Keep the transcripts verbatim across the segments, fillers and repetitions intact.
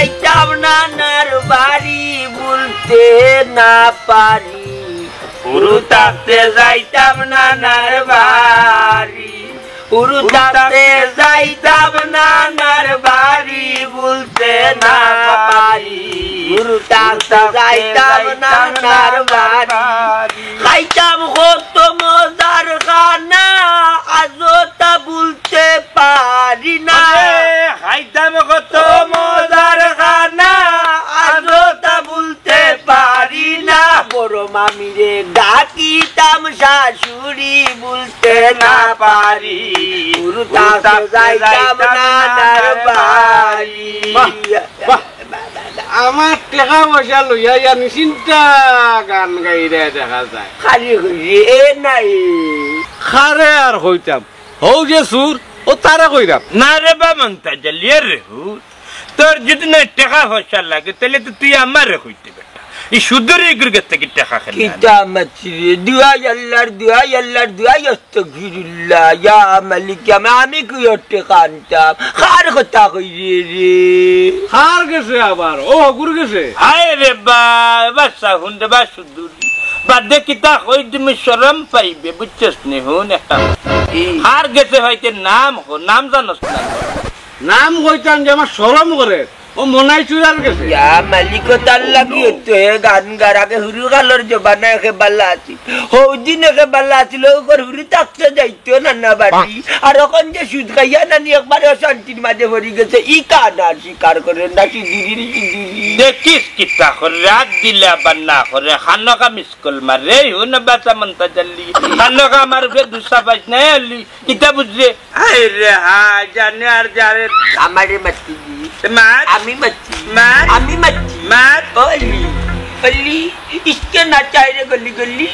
যাইতাম নানার বাড়ি, ভুলতে না পারি। হুরু থাকতে যাইতাম নানার বাড়ি। হুরু থাকতে যাইতাম নানার বাড়ি, ভুলতে না পারি। হুরু থাকতে যাইতাম নানার বাড়ি। খাইতাম কত মজার খানা, আজও তা ভুলতে পারি না। আরে, খাইতাম কত মজার খানা, আজও তা ভুলতে পারি না। বড় মামিরে ডাকিতাম শাশুড়ি, ভুলতে না পারি। হুরু থাকতে যাইতাম নানার বাড়ি। বাহ, বাহ। আমার টেকা পয়সা লইয়া ইয়া নিশ্চিন্তা গান গাইরা দেখা যায়। খালি কইরে, এ নাই। খারে আর কইতাম, হউ যে সুর, ও তারে কইরাম। না রে বা মন্তাজ আলী, এ রে হুর। তোর যদি না টেকা পয়সা লাগে, তাইলে তো তুই আমারে কইতে বেটা। ই সুদুরি ইগুর গেছ থাকি টেকা কেনে আনে? কিতা মাতছি রে? দুয়াই আল্লাহর, দুয়াই আল্লাহর, দুয়াই আস্তাগফিরুল্লাহ। ইয়া মালিক, আমি, আমি কই ওর টেকা আনতাম? কার কথা কইরে রে? কার গেছে আবার? ও হগুর গেছে? হায় রে বা, এবার সাহুন রে বা সুদুরি। বাদে কিতা কই তুমি শরম পাইবে, বুঝছস নি? হুন একটা কথা। ই। কার গেছে হইতে নাম হ-, নাম জানোস না? নাম কইতাম যে আমার শরম করে। ও মনাই চুরার গেছে। ইয়া মালিক, ও তার লাগি তো এ গান গার আগে হুরু কালর জমানা একে বালা আছিল। হৌদিন একে বালা আছিল, ও কর হুরু থাকতে যাইতো নানা বাড়ি। আর অখন যে সুদ খাইয়া নানি একবারে অশান্তির মাঝে পড়ি গেছে, ই কান আর স্বীকার করে না, সিদিরি, সিদিরি। দেখিস কিতা করে, রাত দিলে আবার না করে, খানোকা মিস কল মারে, এই হুন বাসা মন্তাজ আলী। খানোকা আমার উপরে দুসা পাইস না, এ আলী। কিতা বুঝরে? আরে হা, জানে আর জানে। আমারে মাতছি দি। মাত। আমি মাতছি। মাত। আমি মাতছি। মাত। ও অলি, অলি, ইসকে না চাই রে গলি গলি।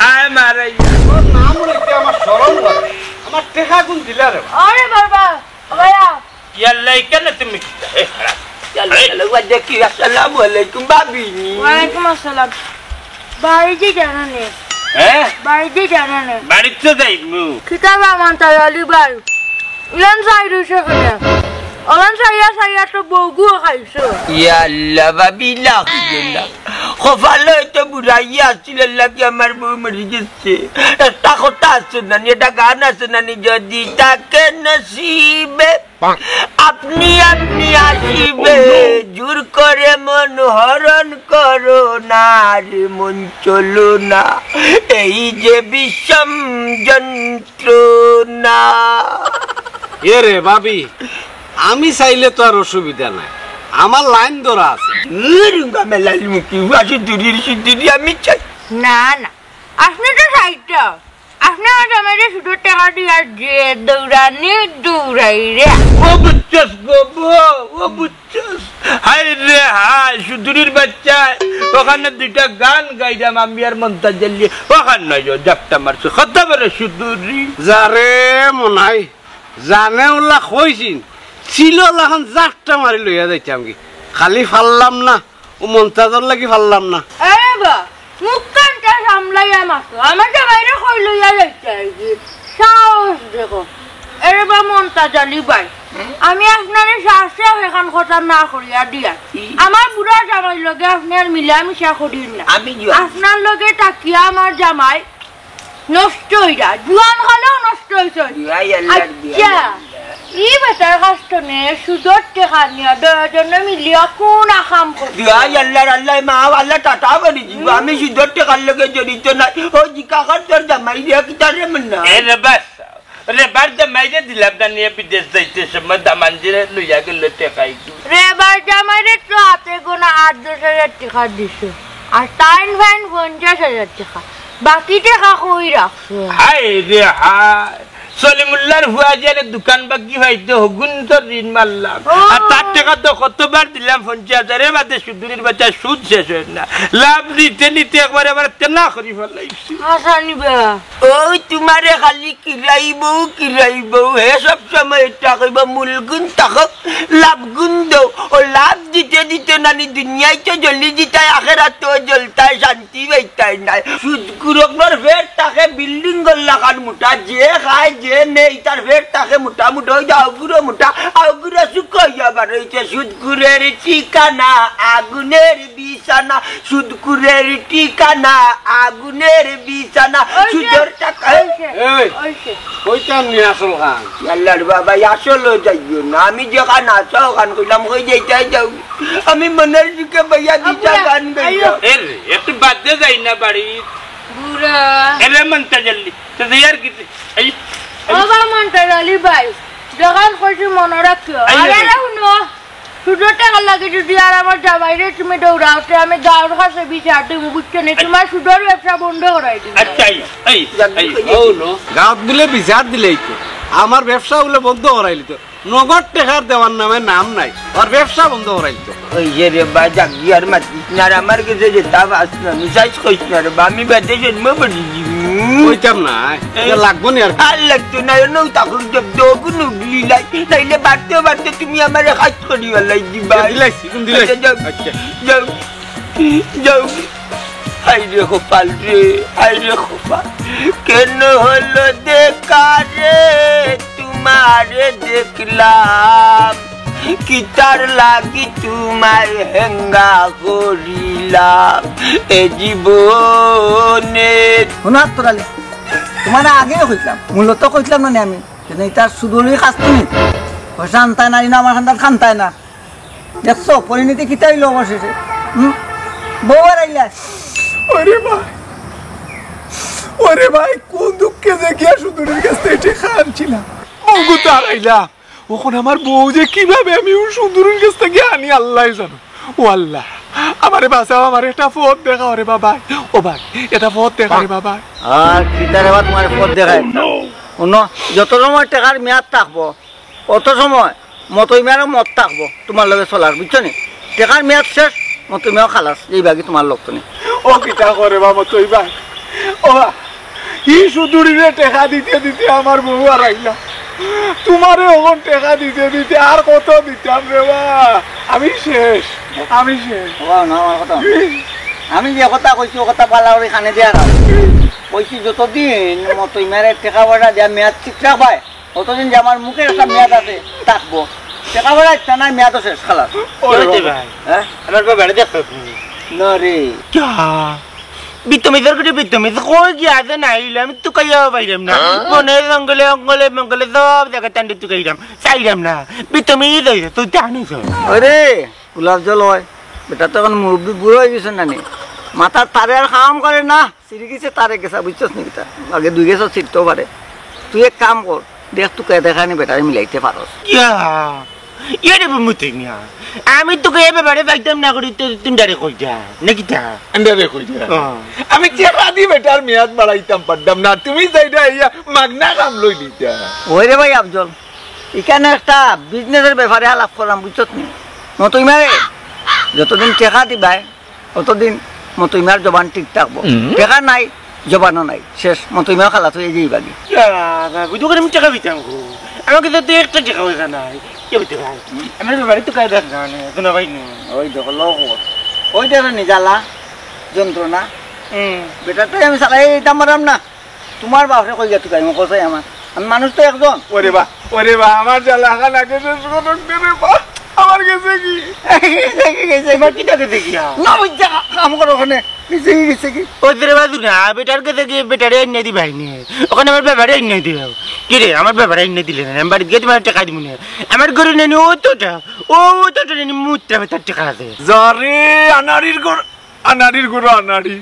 আয় মারাই। তোর নাম লইতে আমার শরম করে। আমার টেকা গুন দিলা রে বা। আরে বাবা, ভাইয়া। ইয়াল্লা, কেনে তুমি কিতা? এ, খারাপ। ইয়াল্লা, এই। ইয়াল্লা, ওয়া দেখি, আসসালামু আলাইকুম, ভাবি। ওয়ালাইকুম আসসালাম। বাড়িত যাইরা নি? হ্যাঁ? বাড়িত যাইরা নি? বাড়িত তো যাইমু। কিতা বা মন্তাজ আলী ভাই? ইলান চাই রইছে কেনে? ওলান চাইয়া চাইয়া তো বউগুও খাইছো। ইয়াল্লা, ভাবি, লাখ দিলা। কপালো তো বুড়াইয়া আছিল, আল্লাহ কি আমার বউ মরি গেছে। একটা কথা আছে না নি, একটা গান আছে না নি, যদি থাকে নসিবে আপনি আপনি আসিবে, জোর করে মন হরণ করো না রে মন চলো না, এই যে বিষম যন্ত্রণা। এ রে ভাবি, আমি চাইলে তো আর অসুবিধা নাই, আমার লাইন ধরা আছে। রুঙ্গা মেলালি মুখি, আসি দূরের সিদ্ধি আমি চাই। না, না, আপনি তো সাইডটা। আপনি আমার জামাইরে সুদর টেকা দিয়া যে দৌড়ানি দৌড়াইরা। ও বুঝছস গো বউ, ও বুঝছস? হায় রে হায়, সুদুরির বাচ্চায় ওখানে দুইটা গান গাইরাম আমি আর মন্তাজ আলী। ওখান নয়, ও জাপটা মারছে, কত বড় সুদুরি। যারে মনাই, জানে ওলা কইছিন, ছিল লাখান জাপটা মারি লইয়া যাইতাম কি। খালি ফাললাম না। ও মন্তাজর লাগি ফাললাম না। আরে বা, মুখখানটা সামলাইয়া মাতো। আমার জামাইরে কই লইয়া যাইতে আইছি? সাহস দেখো। এরে বা মন্তাজ আলী ভাই, আমি আপনারে সাহসে এখান কথা না করিয়া দিয়া। কি? আমার বুড়া জামাইর লগে আপনি আর মিলামিশা করিন না। আমি কি? আপনার লগে থাকিয়া আমার জামাই নষ্ট অইরা, জুয়ান কালেও নষ্ট অইছে। বিয়াই আল্লাহর বিয়াই আচ্ছা, আল্লাহ। ই বেটার কাছ থনে সুদর টেকা নিয়া দুইজনে মিলিয়া কোন আকাম করছে? বিয়াই আল্লাহর আল্লাহ, মা আল্লাহ টাটা করি দিব। আমি সুদর টেকার লগে জড়িত নাই। ও জিকা কর তোর জামাইরে, কিতা রে মুন্না? এ রে বাস, রে বার জামাইরে দিলাম না নিয়া বিদেশ যাইতে সময় দামান্দিরে লইয়া গেল টেকাই। রে বার জামাইরে তো হাতে গোনা আট দশ হাজার টেকা দিছে। আর তাইন ফাইন পঞ্চাশ হাজার টেকা। বাকি টেকা কই রাখছো? হায় রে হায়। সলিমুল্লাহর ফুয়া যে দোকান বাকি পাইতো, হগুন তো ঋণ মারলাম। ও। আর তার টেকা তো কতবার দিলাম, পঞ্চাশ হাজার, এর বাদে সুদুরির বাচ্চা সুদ শেষ হয় না। লাভ নিতে নিতে একবারে আবার তেনা করি ফেলাইছি। হাসানি বা। ওই তোমারে খালি কিরাইব, কিরাইব, হে সব সময় এটা কইব, মূল গুণ থাকো, লাভ গুণ দেও। ও লাভ দিতে দিতে নানি দুনিয়ায় তো জ্বলি দিতায়, আখেরাত তো জ্বলতায়, শান্তি পাইতায় নাই। সুদ কুরকলর ফের থাকে বিল্ডিং গল্লাখান মোটা, যে খায় যে নেই তার ফের থাকে মোটা মোটা, ওই যে আউগুরো মোটা, আউগুরো সুখ কইয়া বারইছে সুদখুরের ঠিকানা, আগুনের বিছানা, সুদখুরের ঠিকানা, আগুনের বিছানা, ওই যে, সুদের টাকা। ওই যে, এই, ওই যে। কইতাম নি আসল খান। আল্লাহর বাবা, আসলও যাইও না। আমি যেখান আছো ওখান কইলাম, কই যাইতে যাও। আমি মনের সুখে বইয়া দিতা আব্বা, গান গাইতাম। আইও। এ রে, একটু বাদ দে যাই না বাড়ি। বুড়া। এ রে মন্তাজ আলী, তো যাই আর কি। এই, এই। বাবা মন্তাজ আলী ভাই, যখন কইছি মনে রাখিও। এই, আর এই। আরে হুনো, সুদর টাকার লাগি যদি আর আমার জামাইরে তুমি দৌড়াও, তে আমি গাঁওর কাছে বিচার দিমু, বুঝছো নি? তোমার সুদর ব্যবসা বন্ধ করাই দিমু। আচ্ছা, এই, এই, এই। গাঁওত বুলে বিচার দিলেই তো, আমার ব্যবসা বুলে বন্ধ করাইলি তো। নগদ টেকার দেওয়ার নামে নাম নাই, আর ব্যবসা বন্ধ করাইল তো। ওই যে রে বা, জাগি আর মাতিস না, আর আমার কাছে যেতা বাস না, আমি সাইজ কইস না রে বা, আমি বেদে জন্ম পড়ি। কইতাম না, এ? এটা লাগবো নি আর। আর লাগতো না, এ নৌ তাকুর জব দোগুন উগলি লাই, নাইলে বাড়তে বাড়তে তুমি আমারে হাত করি ওলাই দিবা। দিলাইছি, কোন দিলাইছি? আচ্ছা, যাও। আচ্ছা। যাও, যাও। হায় রে কপাল রে, হায় রে কপাল। কেন হলো দেখা রে, তোমারে দেখলাম, কিতার লাগি তোমায় হেঙ্গা করিলাম এ জীবনে। হুনো আত্তর আলী, তোমারে আগেও কইছিলাম, মূলত কইছিলাম না নি আমি, কিন্তু ইতার সুদুলি কাজ তুমি। পয়সা আনতায় না, ইনো আমার খান্দাত খান্তায় না। দেখছো, পরিণতি কিতা অইলো অবশেষে? হুম? বউ আর আইলা। ওরে ভাই, ওরে ভাই, কোন দুঃখে যে গিয়া সুদুলির কাছ থেকে টেকা আনছিলাম। বউ তো আর আইলা। অখন আমার বউ যে কিভাবে আমি ও সুদুলির কাছ থেকে আনি, আল্লাহ জানো। ও আল্লাহ, আমারে বাঁচাও, আমার একটা পথ দেখাও রে বাবা। ও ভাই, এটা পথ দেখা রে বাবা। আর কিতা রে বা তোমার পথ দেখায়? অন্য যত সময় টেকার মেয়াদ থাকবো, অত সময় মতই মিয়ারও মত থাকবো তোমার লগে চলার, বুঝছো নি? টেকার মেয়াদ শেষ, মতই মিয়াও খালাস, এই বাকি তোমার লোক তো নেই। ও কিতা করে বা মতই ভাই? ও বা, ই সুদুলিরে টেকা দিতে দিতে আমার বউ আর আইলা। তোমারে অখন টেকা দিতে দিতে আর কত দিতাম রে বা? আমি শেষ, আমি শেষ। ও বা, না, আমার কথা না। আমি যে কথা কইছি, ও কথা পালা ওর কানে দিয়া রাখ। কইছি যতদিন মতই মিয়ারে টেকা পয়সা দিয়া মেয়াদ ঠিক রাখবায়, অতদিন যে আমার মুখের একটা মেয়াদ আছে, থাকবো। টেকা পয়সা ইচ্ছা নাই, মেয়াদও শেষ, খালাস। ওরে ওই তো বাবা। ভাই, হ্যাঁ? আমার বাবারে দেখো তুমি। না রে। কিয়া? বিতমিজর করে বিতমিজ, কই গিয়া আছে না আইলে আমি তুকাইয়া পাইলাম না। হ্যাঁ? বনে জঙ্গলে, অঙ্গলে, মঙ্গলে সব জায়গায় তান্ডে তুকাইলাম, চাইলাম না। বিতমিজ অইছে, তুই জানিস। আরে, গোলাপ জল হয়। বেটা তো অখন মুরব্বি বুড়া অই গেছে না নি? মাথার তারে আর কাম করে না। সিঁড়ি গেছে তারে গেছা, বুঝছস নি কিতা? আগে দুই গেছো ছিটতেও পারে। তুই এক কাম কর, দেখ তুই কে দেখা নি বেটারে মিলাইতে পারস। ইয়া, ইয়া রে মতই মিয়া। আমি তো এ ব্যাপারে পাইতাম না করি, তো তুমি ডাইরেক্ট কই যা, না কিতা? ডাইরেক্ট কই যা। হ্যাঁ। আমি টেকা দি বেটার মেয়াদ বাড়াইতাম পারতাম না, তুমি যাইরা ইয়া মাগনা কাম লই দিতা। ওই রে ভাই আফজল, ইখানে একটা বিজনেসের ব্যাপারে আলাপ করলাম, বুঝছস নি? মতই মিয়ারে যতদিন টেকা দিবায়, অতদিন মতই মিয়ার জবান ঠিক থাকবো। হুম। টেকা নাই, জবানও নাই, শেষ। মতই মিয়া খালাস অইয়া যাইবাগি। ইয়া, বাবু, দোকানে আমি টেকা দিতাম গো। আমার কাছে তো একটা টেকা পয়সা নাই। কে দিতে ভাই? আমার বাড়ি তো কায়দা না, না, তো না ভাই না। ওই দেখো, লোক ওর। ওই দেখো নি জ্বালা, যন্ত্রণা। হুম। বেটা তো আমি চালাই দিতাম পারলাম না। তোমার বাপরে কই গিয়া তুকাইমু কও চাই আমার? আমি মানুষ তো একজন। ওরে বা, ওরে বা, আমার জ্বালা খান আগে শেষ করুক দে রে বা। আমার গেছে কি? গেছে কি, গেছে কি? তোমার কিতা গেছে কি, হ্যাঁ? না, ওই যে কাম করো ওখানে। গেছে কি, গেছে কি? ওই যে রে বাজু না, বেটার গেছে কি, বেটারে আইনা দিবায় নি। ওখানে আমার বাবারে আইনা দিবায়। কি রে, আমার বাবারে আইনা দিলে না, আমি বাড়িত গিয়া তোমার টেকা দিমু না। আমার ঘরে নেনি অতটা, ও অতটা নেনি মুত্রা বেতার টেকা আছে। যা রে, আনাড়ির ঘর। আনাড়ির গুরু আনাড়ি।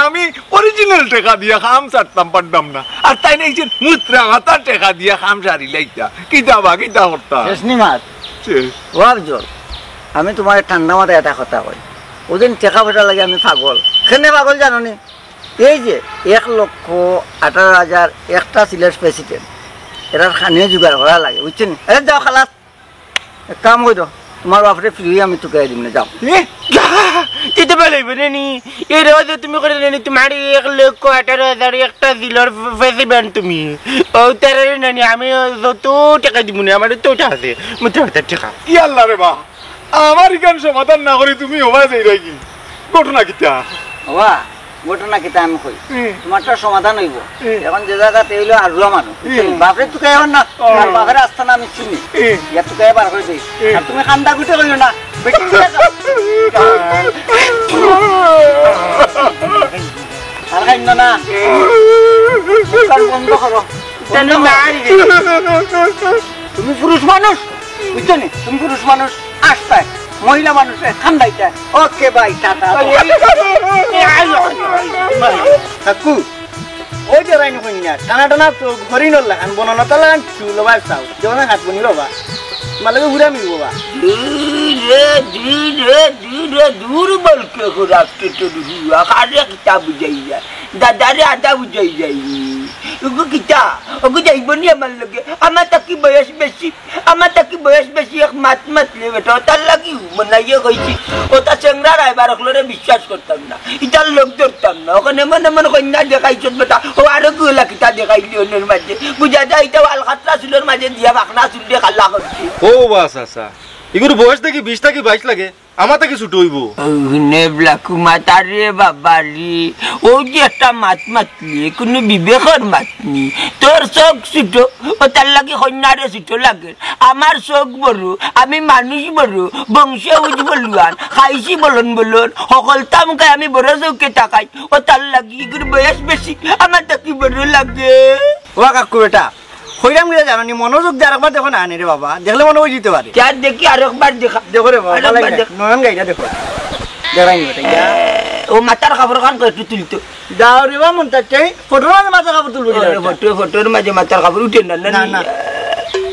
আমি অরিজিনাল টেকা দিয়া কাম ছাড়তাম পারতাম না। আর তাইন এই যে মুত্রা মাথা টেকা দিয়া কাম সারিলাইতা। কিতা বা, কিতা করতা? শেষ নি মাত। শেষ। ও আফজল, আমি তোমারে ঠান্ডা মাথায় এটা কথা কই। ওদিন টেকা পয়সা লাগি আমি পাগল। কেনে পাগল জানো নি? এই যে এক লক্ষ আঠারো হাজার একটা সিলেট প্রেসিডেন্ট, এরার কানে জোগাড় করা লাগে, বুঝছো নি? আরে যাও খালাস। এক কাম করো, তোমার বাপরে ফ্রি আমি তুকাই দিমু নে, যাও। এ? তুই তো বলে বলে নি, এই রোজ তুমি করে নি, তোমার এক লক্ষ আঠারো হাজার একটা দিলর প্রেসিডেন্ট তুমি। ও তারে না নি, আমি যত টেকা দিমু নে, আমার তো ওটা আছে, মোটা মোটা টেকা। ই আল্লাহ রে বা, আমার ইখান সমাধান না করি তুমি হবায় যাইরায় কি? ঘটনা কিতা? বাবা, ঘটনা কিতা আমি কই, হুম। তোমারটা সমাধান অইবো। হুম। এখন যে জাগাত অইলো আর রুয়া মানুষ, হুম। বাপরে তুকাইও না, ও। আর বাপরে আস্তা না আমি চিনি। হুম। ইয়া তুকাইয়া বার করি দেই। হুম। আর তুমি কান্দা গুটে কইও না, বেটি তুকাই যাও। আর কাইন্দো না। মুখ কান বন্ধ করো। বন্ধ করো। তুমি পুরুষ মানুষ, বুঝছো নি? তুমি পুরুষ মানুষ, আস্তায় মহিলা মানুষরে কান্দাইতায়। ওকে ভাই, টাটা। কাকু, ওই যে রাইন কইনা, টানা টানা তো ঘড়ি নল্লা খান, বনলতা লাগান চুল বাবা চাও, যেমন হাত বনি বাবা, মালকে ঘুরা মিলবো বাবা। দূর রে, দূর রে, দূর রে, দূর বলকে ঘুরাতে তো দূর, আরে কিতা বুঝাই যায়, দাদারে আদা বুঝাই যায়নি। ওগো কিতা, ওগো যাইবো নি আমার লগে, আমার থাকি বয়স বেশি, আমার থাকি বয়স বেশি, এক মাত মাতলে বেটা, তার লাগি মনাইয়ে কইছি, ও তা চেংরা রায় বার অকলরে বিশ্বাস করতাম না, ইতার লোক ধরতাম না। ওখানে মনে মনে কইনা দেখাইছত বেটা, ও আরো গুলা কিতা দেখাইলি অন্যের মাঝে, বুঝা যায় ইতা আলকাতরা চুলর মাঝে দিয়া বাকনা চুল দিয়ে কালা করছে। ও বাস আসা, ইগুর বয়স দেখি বিশ থাকি বাইশ লাগে, আমার থাকি ছোট অইবো। ও হুনে ব্লাকু মাতারে বাবালি, ও যে একটা মাত মাতলে, কোনো বিবেকর মাত নি। তোর চোখ ছোট, ও তার লাগি কইনারে ছোট লাগে। আমার চোখ বড়, আমি মানুষ বড়, বংশে উজ বলুয়ান, খাইছি বলন বলন, হকলতা মুখায় আমি বড় চোখে তাকাই, ও তার লাগি ইগুর বয়স বেশি, আমার থাকি বড় লাগে। ও কাকু বেটা, কইরাম কিতা জানো নি, মনোযোগ দিয়ে আরেকবার দেখো না, আনে রে বাবা, দেখলে মনে হয় জিতে পারে। চার দেখি আরেকবার দেখা। দেখো রে বাবা, আরেকবার ভালাই না। দেখ। নয়ন গাইটা দেখো। দেখাই নি বেটা, ইয়া। এ, ও মাথার কাপড় খান করে একটু তুলতো। যাও রে বাবা, মন চাচ্ছে, ফটোর মাঝে মাথার কাপড় তুলবো কিনা ওরে বেটা? ফটো, ফটোর মাঝে মাথার কাপড় উঠে না, না, না, নি? না।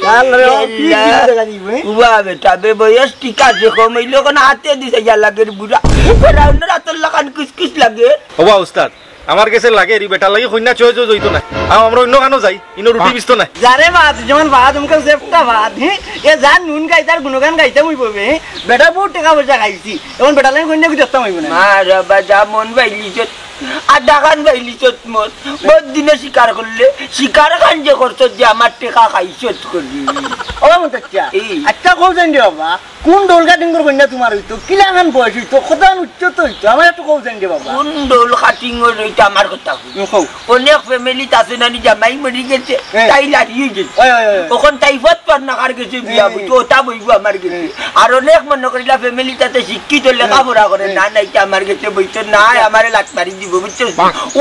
না, না রে বাবা, কি আল্লাহ। জিনিস দেখা দিব, হ্যাঁ? উবা বেটা, বে বয়স ঠিক আছে, কম হইলে কোনো হাতে দিছে, ইয়া লাগে রে বুড়া। ফেরাউনের হাতর লাখান কুচকুচ লাগে। ওবা উস্তাদ, আমার গেছে লাগে রে, বেটার লাগি কইনা চয়েস অইতো না। আও, আমরা অন্য খানো যাই, ইনো রুটি বিচতো না। যারে বাদ, যেমন বাদ, মুখে জেপটা বাদ, হি? এ যার নুন গাই, তার গুণগান গাইতে মুই বলবে, হি? বেটা বহুত টাকা পয়সা খাইছি, এখন বেটার লাগি কইনা কি দেখতাম হইব না? মা রে বাজা, মন বাইলিছত, আধা খান বাইলিছত মন। বহুত দিনে স্বীকার করলে, স্বীকার খান যে করছত যে আমার টাকা খাইছত করি। ও মন চাচ্চা, এই। আচ্ছা, কও জান রে বাবা, কোন ডোল কাটিং করে কইনা তোমার হইতো? কিলাখান বয়স হইতো? কতখান উচ্চত হইতো? আমার একটু কও জান রে বাবা। কোন ডোল কাটিং করে হইতো আমার কথা কই? হুম, কও। অনেক ফ্যামিলিত আছে না নি, জামাই মরি গেছে, হ্যাঁ। তাই লাড়িয়ে গেছে। ওই, ওই, ওই, ওই। অখন তাই ফত পার না কার গেছে বিয়া হ্যাঁ। বইতো, ওটা বইবো আমার গেছে। হ্যাঁ। আর অনেক মনে করিলা ফ্যামিলিত আছে শিক্ষিত, লেখাপড়া করে, হ্যাঁ। না, না, এটা আমার গেছে বইতো না, হ্যাঁ। আমারে লাত মারি দিব, বুঝছো?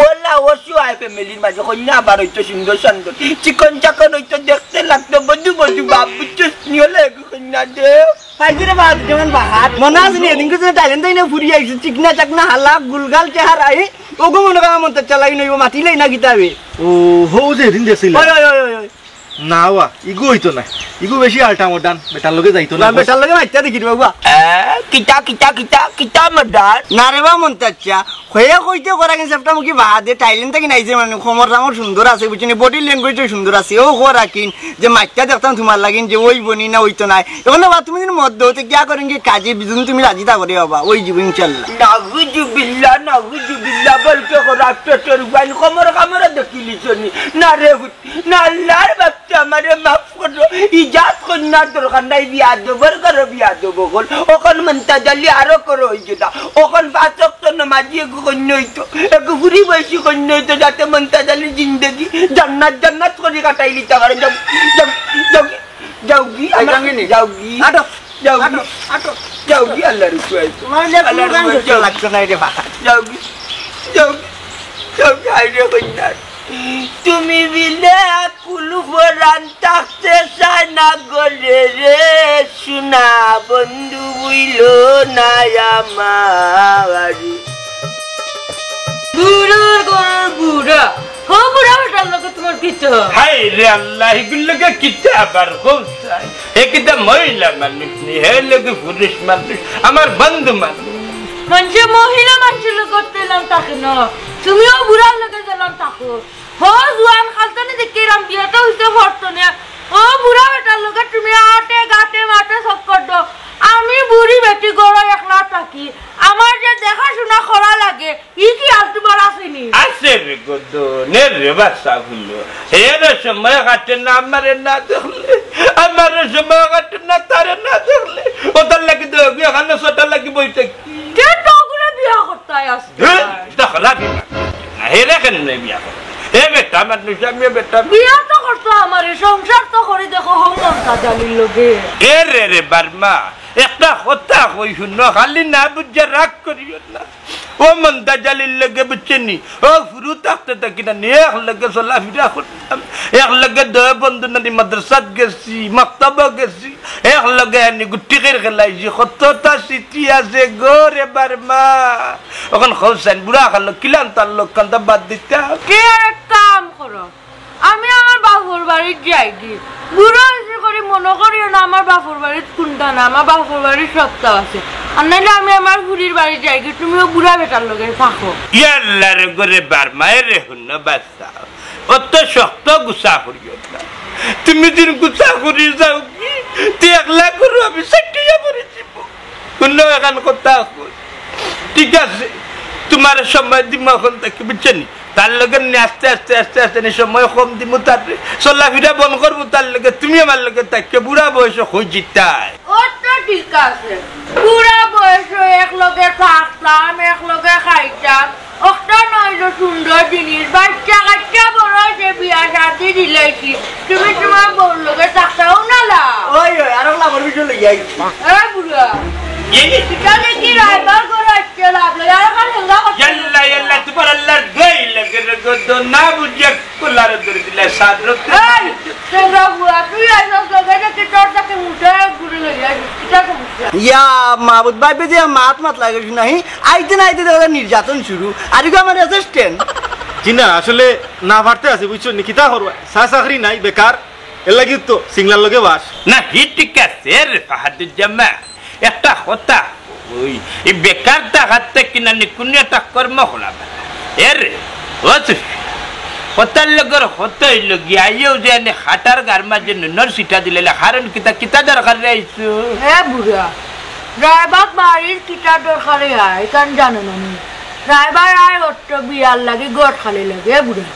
ওলা, ও সহায় ফ্যামিলির মাঝে কইনা আবার হইতো সুন্দর সুন্দর, চিকন চাকন হইতো, দেখতে লাগতো বধু বধু বাপ, বুঝছো? নিয়লে কইনা দে। পাইছি রে বাদ, যেমন বাহাত। মনে আছে নি, এদিনকে যে টাইলেন্ড থেকে ফুরিয়ে আইছি, চিকনা চাকনা হালা, গুলগাল চেহারা, এই, ওগো মনে কয় মন তো চালাই নইব, মাতিলাই না কিতাবে। ও, হো, যে এদিন গেছিল। ওই, ওই, ওই, ওই, ওই। না ওয়া, ইগু হইতো না। ইগু বেশি আলটা মডার্ন, বেটার লগে যাইতো না, না, বস। বেটার লগে মাইতা দেখি রে বাবা। এ, কিতা, কিতা, কিতা, কিতা মডার্ন? না রে বা মন তো আচ্ছা। হয়ে কইতে করা কিন্তু একটা মুখী বাদে টাইলেন্ড থেকে নাইছে মানে, খমর রামর সুন্দর আছে, বুঝছি নি? বডি ল্যাঙ্গুয়েজও সুন্দর আছে, ও করা কিন যে মাইতা দেখতাম তোমার লাগিন যে ওই বনি না ওই তো নাই। এখন বাবা তুমি যদি মদ দোতে কিয়া করেন কি কাজে বিজুন তুমি রাজি থাকো রে বাবা, ওই জীবন ইনশাল্লাহ। নাউজুবিল্লাহ, নাউজুবিল্লাহ, বলতে করা পেটের উপায় খমর কামড়ে দেখিলিছনি। না রে হুত, না আল্লাহর বাচ্চা, আমারে মাফ করো। ইজাত কন্যার দরকার নাই, বিয়াদবর ঘরো বিয়াদব অকল। অখন মন্তাজ আলী আরো করো হইছে না। অখন পাঁচ ওয়াক্ত নমাজি এগু কইন্য হইতো, এগু ফুরি বয়সী কইন্য হইতো, যাতে মন্তাজ আলীর জিন্দেগি জান্নাত জান্নাত করি কাটাইলিতা পারে। যাও, যাও, যাও, যাওগি, এই আমার জাঙ্গিনি। যাওগি। আটো, যাওগি। আটো, আটো। যাওগি, আল্লাহর উপরে। তোমার যে আল্লাহর কোনো গান উপরে করতে যাও। লাগতো না রে বাবা। যাওগি, যাওগি, যাওগি, আইরে কইনা। তুমি বিলে আকুল ফরান থাকতে চায় না গরে রে, সোনা বন্ধু বইল না আমারি। বুড়ার ঘর বুড়া, হো বুড়া বেটার লগে তোমার কিতা? হায় রে আল্লাহ, এগুর লগে কিতা আবার কও চাই? এ কিতা মহিলা মানুষ নি, হে লগে পুরুষ মানুষ, আমার বন্ধু মানুষ। মানষে মহিলা মানষর লগে করতে এলাম তাকে না, তুমিও বুড়ার লগে গেলাম তাকো। হো জুয়ান খালতানি দেখে এরাম বিয়েটা হইতে পারতো না। ও বুড়া বেটার লগে তুমি আটে গাটে মাঠে চক্কর দাও। আমি বুড়ি বেটি ঘরো একলা থাকি। আমার যে দেখাশোনা করা লাগে, ই কি আর তোমার আসেনি? আছে রে গো, নে রে বাচ্চা গুলো। এর সময় কাটে না, আমারে না দেখলে। আমার সময় কাটে না, তারে না দেখলে। ও তার লাগি তো এখানে ছটা লাগি বই থাকি। কে তো ওগুলো বিয়া করতে আসছে? ধুর, দেখলা কি না? আমি বেটা। বিয়া তো করতো আমারে, সংসার তো করি দেখো হো মন্তাজ আলীর লগে। এ রে রে বার্মা, একটা কথা কই হুনো, খালি না বুঝিয়া রাগ করিও না। ও মন্তাজ আলীর লগে বুঝছো নি, ও হুরু থাকতে থাকি না নি, এক লগে চলাফিরা করতাম, এক লগে দুইও বন্ধু নানি মাদ্রাসাত গেছি, মক্তবো গেছি, এক লগে আনি গুটি খের খেলাইছি, কততা স্মৃতি আছে গো রে বার্মা। অখন কও চাইন বুড়া অকলর কিলান তাল্লুক, কান্দা বাদ দিতা। তে এক কাম করো, আমি আমার বাপর বাড়িত যাইগি। বুড়া অইছি করি মনো করিও না আমার বাপর বাড়িত কুন্তা না, আমার বাপর বাড়িত সবতা আছে। আর নাইলে আমি আমার ফুরির বাড়িত যাইগি, তুমিও বুড়া বেটার লগে থাকো। ইয়াল্লা রে গো রে বার্মা, এ রে হুনো বাচ্চা, অত শক্ত গুসা করিও না। তুমি দিন গুসা করি যাওগি, তুই একলা করো, আমি সাইটিয়া পড়ে যাইব। হুনো, এখান কথা কই। ঠিক আছে, তুমারে সময় দিমু অখন থাকি, বুঝছো নি? তার লগে নি আস্তে আস্তে আস্তে আস্তে নি সময় কম দিমু তার, চলাফিরা বন্ধ করমু তার লগে, তুমি আমার লগে থাকিও, বুড়া বয়সো কই যিতায়। ও তো ঠিক আছে, বুড়া বয়সো এক লগে থাকতাম, এক লগে খাইতাম, অখটা নইলো সুন্দর জিনিস, বাচ্চা কাচ্চা বড় অইছে, বিয়া শাদি দিলাইছি, তুমি তুমার বউর লগে থাকতাও না লা। ওই, ওই, আরো লাভর বিষয় লইয়া আইছি। এ বুড়া, এই যে ইটা দেখি রায়বার ঘর আইছে লাভ লই, আরো খালি হেঙ্গা করতে ইয়াল্লা, ইয়াল্লা, তুমার আল্লার দোয়াই লাগে রে গো, দো না বুঝিয়া কুলারে ধরে দিলা, সাদরতে। এই, হেঙ্গা বুড়া, তুই আইছস লগে দেখি তোর তাকে মুঠা ঘুরে লইয়া আইছস, কিতা সমস্যা? ইয়া মাবুদ ভাই, বেজে মাত মাত লাগে শুনাই, আইতে না আইতে দেখো নির্যাতন শুরু। আর ইগু আমার assistant। জি না, আসলে না পারতে আছে, বুঝছো নি? কিতা করবা? চা চাকরি নাই, বেকার। এর লাগি তো সিংলার লগে বাস। না, হি ঠিক আছে রে ফাহাদুজ্জামান। একটা কথা, ওই, এই বেকার থাকার থাকি না নি কুনু একটা কর্ম করা ভালা। এ রে, ও সুফিয়ান, কথার লগর কথা অইলো গিয়া, আইও যে এনে খাটার গার মাঝে নুনর ছিটা দিলে, কারণ কিতা, কিতা দরকার রে আইছো? হে বুড়া, রায়বাগ বাড়ির কিতা দরকারে আয়, ইখান জানো না নি? রায়বার আয় অত বিয়ার লাগি, গট খালি লাগে, হে বুড়া।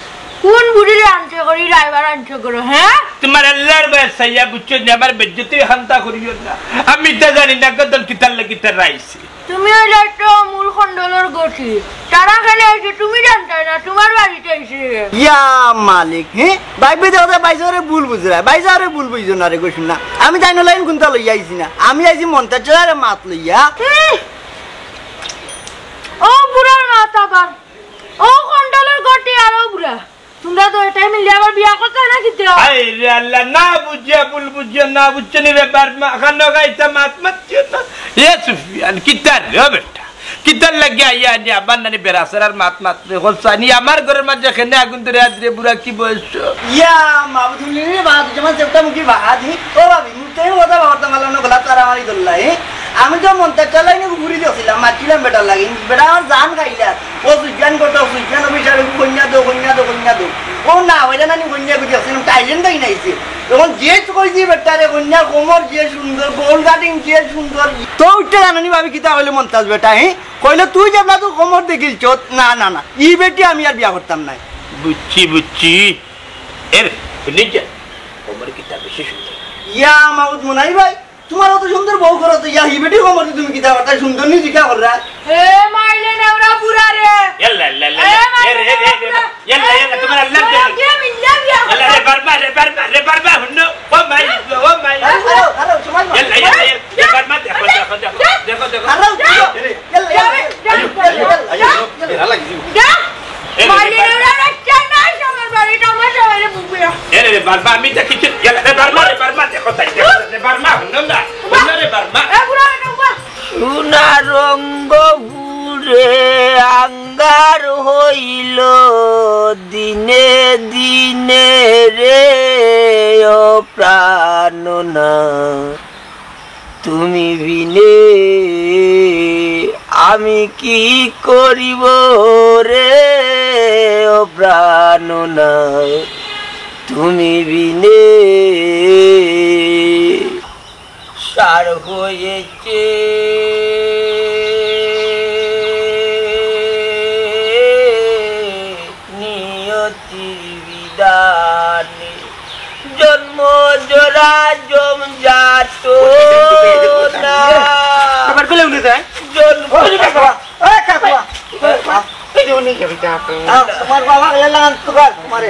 কোন বুড়িরে আনছো করি, রায়বার আনছো করো, হ্যাঁ? তুমার আল্লার বায় চাইয়া বুঝছো নি, আমার বেইজ্জতি খান্তা করিও না। আমি ইতা জানি না, গদল কিতার লাগি তারা আইছে। তুমি অইলে তো মূল খন্ডলর গতি। তারা কেনে আইছে তুমি জানতায় না, তুমার বাড়িত আইছে। ইয়া মালিক, হে? ভাইবে দেখো তো, ভাইসাবরে ভুল বুঝরায়। ভাইসাবরে ভুল বুঝো না রে গো শুনা। আমি তাইন লাইন কুন্তা লইয়া আইছি না। আমি আইছি মন্তাজ চাচারে মাত লইয়া। হুম। ও বুড়ার মাত আবার। ও খন্ডলর গতি আর ও বুড়া। তুমরা তো এটাই মিলিয়া আবার বিয়া করতায় না কিতা? হায় রে আল্লা, না বুঝিয়া ভুল বুঝিও না, বুঝছো নি রে বার্মা, খানো গাইতা মাত মাতিও না। এ সুফিয়ান, কিতা রে ও বেটা? কিতার লাগি আইয়া আনি আবার নানি বেড়াছেড়ার মাত মাতরে করছানি? আমার ঘরর মাঝে কেনে আগুন ধরে আদরে বুড়া কি বয়স? ইয়া, মাবুদ হুনলি রে বাদ, যেমন চেপটা মুখি বাদ, হি? ও ভাবি, মুখ থেকে কথা বার্তা মারলাম না, গলা তারা মারি ধরলা, হি? আমি তো মন্তাজ চাচার লাইনে ঘুরি দিছিলাম, মারছিলাম বেটার লাগি, বেটা আমার জান খাইলা। ও সুজান কত, সুজান অফিসার, কইন্যা দো, কইন্যা দো, কইন্যা দো। ও না, অইলা নানি কইন্যা করি আছে, টাইলেন তাই নাইছে। এখন যে কইছি বেটারে, কইন্যার কোমর যে সুন্দর, গোল কাটিং যে সুন্দর। তো উঠতে জানো নি ভাবি কিতা কইলে মন্তাজ বেটা, হি? কইলে তুই যেবলা তো কোমর দেখিলছত, না, না, না, ই বেটি আমি আর বিয়া করতাম নায়। বুঝছি, বুঝছি। এ রে, শুনি যা, কোমর কিতা বেশি সুন্দর। ইয়া মাবুদ মুনাই ভাই, তুমার অত সুন্দর বউ ঘরো তো ইয়া, হি বেটি কোমর দি তুমি কিতা করতায়, সুন্দর নি জিকা কররা। এ মাইলে নেওরা বুড়া রে। ইয়াল্লা, ইয়াল্লা, ইয়াল্লা, এ মাইলে এ রে, এ রে, নেওরা এ রে, বুড়া। ইয়াল্লা, ইয়াল্লা, তুমার আল্লাহ এ, দে। বিয়া মিল্লা বিয়া। ইয়াল্লা, রে বার্মা, রে বার্মা, রে বার্মা, হুনো, ও মাই, ও মাই। আরে, আরে, আরে, সময় ইয়াল্লা, ইয়াল্লা, ইয়াল্লা, রে বার্মা, দেখো, দেখো, দেখো, দেখো, দেখো। আরে, আরে, ইয়াল্লা, ইয়াল্লা, ইয়াল্লা, ইয়াল্লা, ইয়াল্লা, ইয়াল্লা, ইয়াল্লা। যা। এ, মাইলে ওরা রাখছে না, আমার বাড়িটা আমার সবাইরে বুঝবে। এ রে, রে, বার্মা, আমি তো কিছু, এ রে, বার্মা, রে, বার্মা, দেখো তাই, দেখো, রে, বার্মা, হুনো না, হুনো রে, বার্মা। এ, বুড়া, এটা বুড়া। সোনা রঙ্গ পুরে আঙ্গার হইল দিনে দিনে রে, ও প্রাণ না। তুমি বিনে আমি কি করিব রে, ও প্রাণ না, তুমি বিনে সার হয়েছে নিয়তির বিধানে। জন্ম জরা জমজাত না। আবার কোলে উঠে যায়। জন্ম ওই যে কাকুয়া, ওই কাকুয়া। আহ, তোমার বাবা গেলে লাগান তোমার, তোমারে।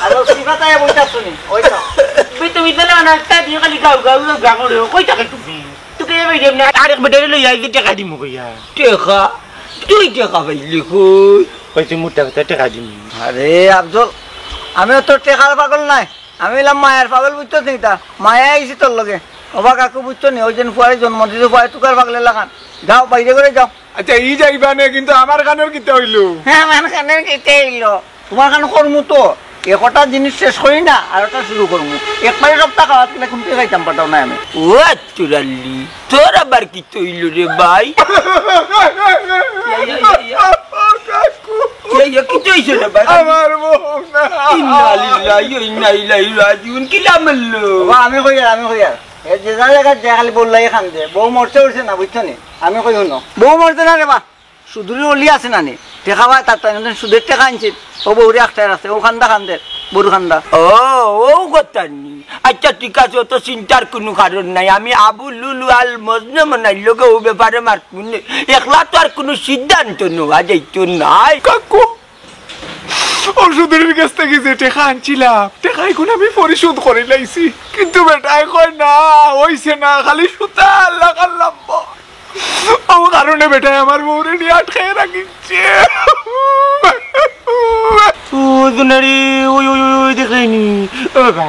আর ও সিফাত আয়া বইতাছো নি? ওই তো। ভাই, তুমি তো না, না, একটা দিয়ে খালি গাউ, গাউ, গাউ, গাউ করে। কই থাকে তুমি? তোকে এ ভাই, এমনি আরেক বেটারে লই আইছি, টেকা দিমু কইয়া। টেকা? তুই টেকা পাইলি কই? কইছি মোটা কথা টেকা দিমু। আরে আফজল, আমি অত টেকার পাগল নায়, আমি অইলাম মায়ার পাগল, বুঝছস নি তা? মায়া আইছি তোর লগে। ওবা কাকু, বুঝছো নি? ওই যেন ফুয়ারে জন্ম দিছো, ফুয়ারে তুকার পাগলের লাখান। যাও, বাইরে করে যাও। আচ্ছা, ই যাইবা নে, কিন্তু আমার কানর কিতা অইলো? হ্যাঁ, আমার কানর কিতা অইলো? তুমার কান করমু তো, একটা জিনিস শেষ করি না, আর একটা শুরু করমু। একবারে সপ্তাহ খাওয়াত গেলে ঘুম থেকে খাইতাম পারতাম না আমি। ও চুরাল্লি, তোর আবার কিতা অইলো রে ভাই? ইয়া, ইয়া, ইয়া, ইয়া। ইয়া, ইয়া, কিতা অইছে রে ভাই? আমার বউ না। ইন্না লিল্লাহি ওয়া ইন্না ইলাইহি রাজিউন। কিলা মারলো? বাবা, আমি কই আর, আমি কই আর। এ যে যা জায়গা যে খালি বললাই কান্দে। বউ মরছে উঠছে না, বুঝছো নি? আমি কই হুনো। বউ মরছে না রে বা। সুদুরি অলি আছে না নি? টেকা পায় তার তাই, সুদের টেকা আনছিল। ও বউরে আখতায় রাখছে, ও কান্দা কান্দের, বউর কান্দা। ও, ও কথা নি। আচ্ছা, ঠিক আছে, অত চিন্তার কুনু কারণ নাই। আমি আবু লুলু আল মজনু মনাইর লগে ও ব্যাপারে মাতমু নে। একলা তো আর কুনু সিদ্ধান্ত নেওয়া যাইতো নায়। কাকু, ও সুদুরির গেছ থাকি যে টেকা আনছিলাম, টেকা ইগুন আমি পরিশোধ করি লাইছি। কিন্তু বেটায় কয় না, অইছে না, খালি সুতার লাখান লাম্বা। ও কারণে বেটায় আমার বউরে নিয়া আটকাইয়া রাখিছে। ও দুনারি, ওই, ওই, ওই, ওই, দেখরায়নি। ও বাবা,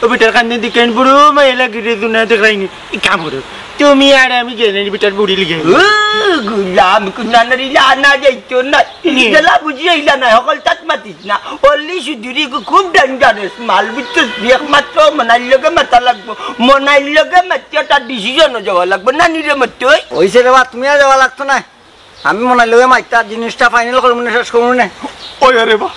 ও বেটার কান্দন দেখরায়নি, বড় মায়া লাগে রে দুনা, দেখরায়নি। এক কাম করো, তুমি আর আমি গেলে বেটার বুড়ি লিগে। ও গুলাম, কুনানারি লানা যাইতো না। হুম। যেলা বুঝি অইলা না, হকলতাত মাতিস না। অলি সুদুরি গু খুব dangerous মাল, বুঝছস? একমাত্র মনাইর লগে মাতা লাগবো। মনাইর লগে মাতিয়া তার decision-ও যাওয়া লাগবো। না নিরে মতই। অইছে রে বা, তুমি আর যাওয়া লাগতো না। আমি মনাইর লগে মাতিয়া জিনিসটা final করমু নে, শেষ করমু নে। ওই আরে বা,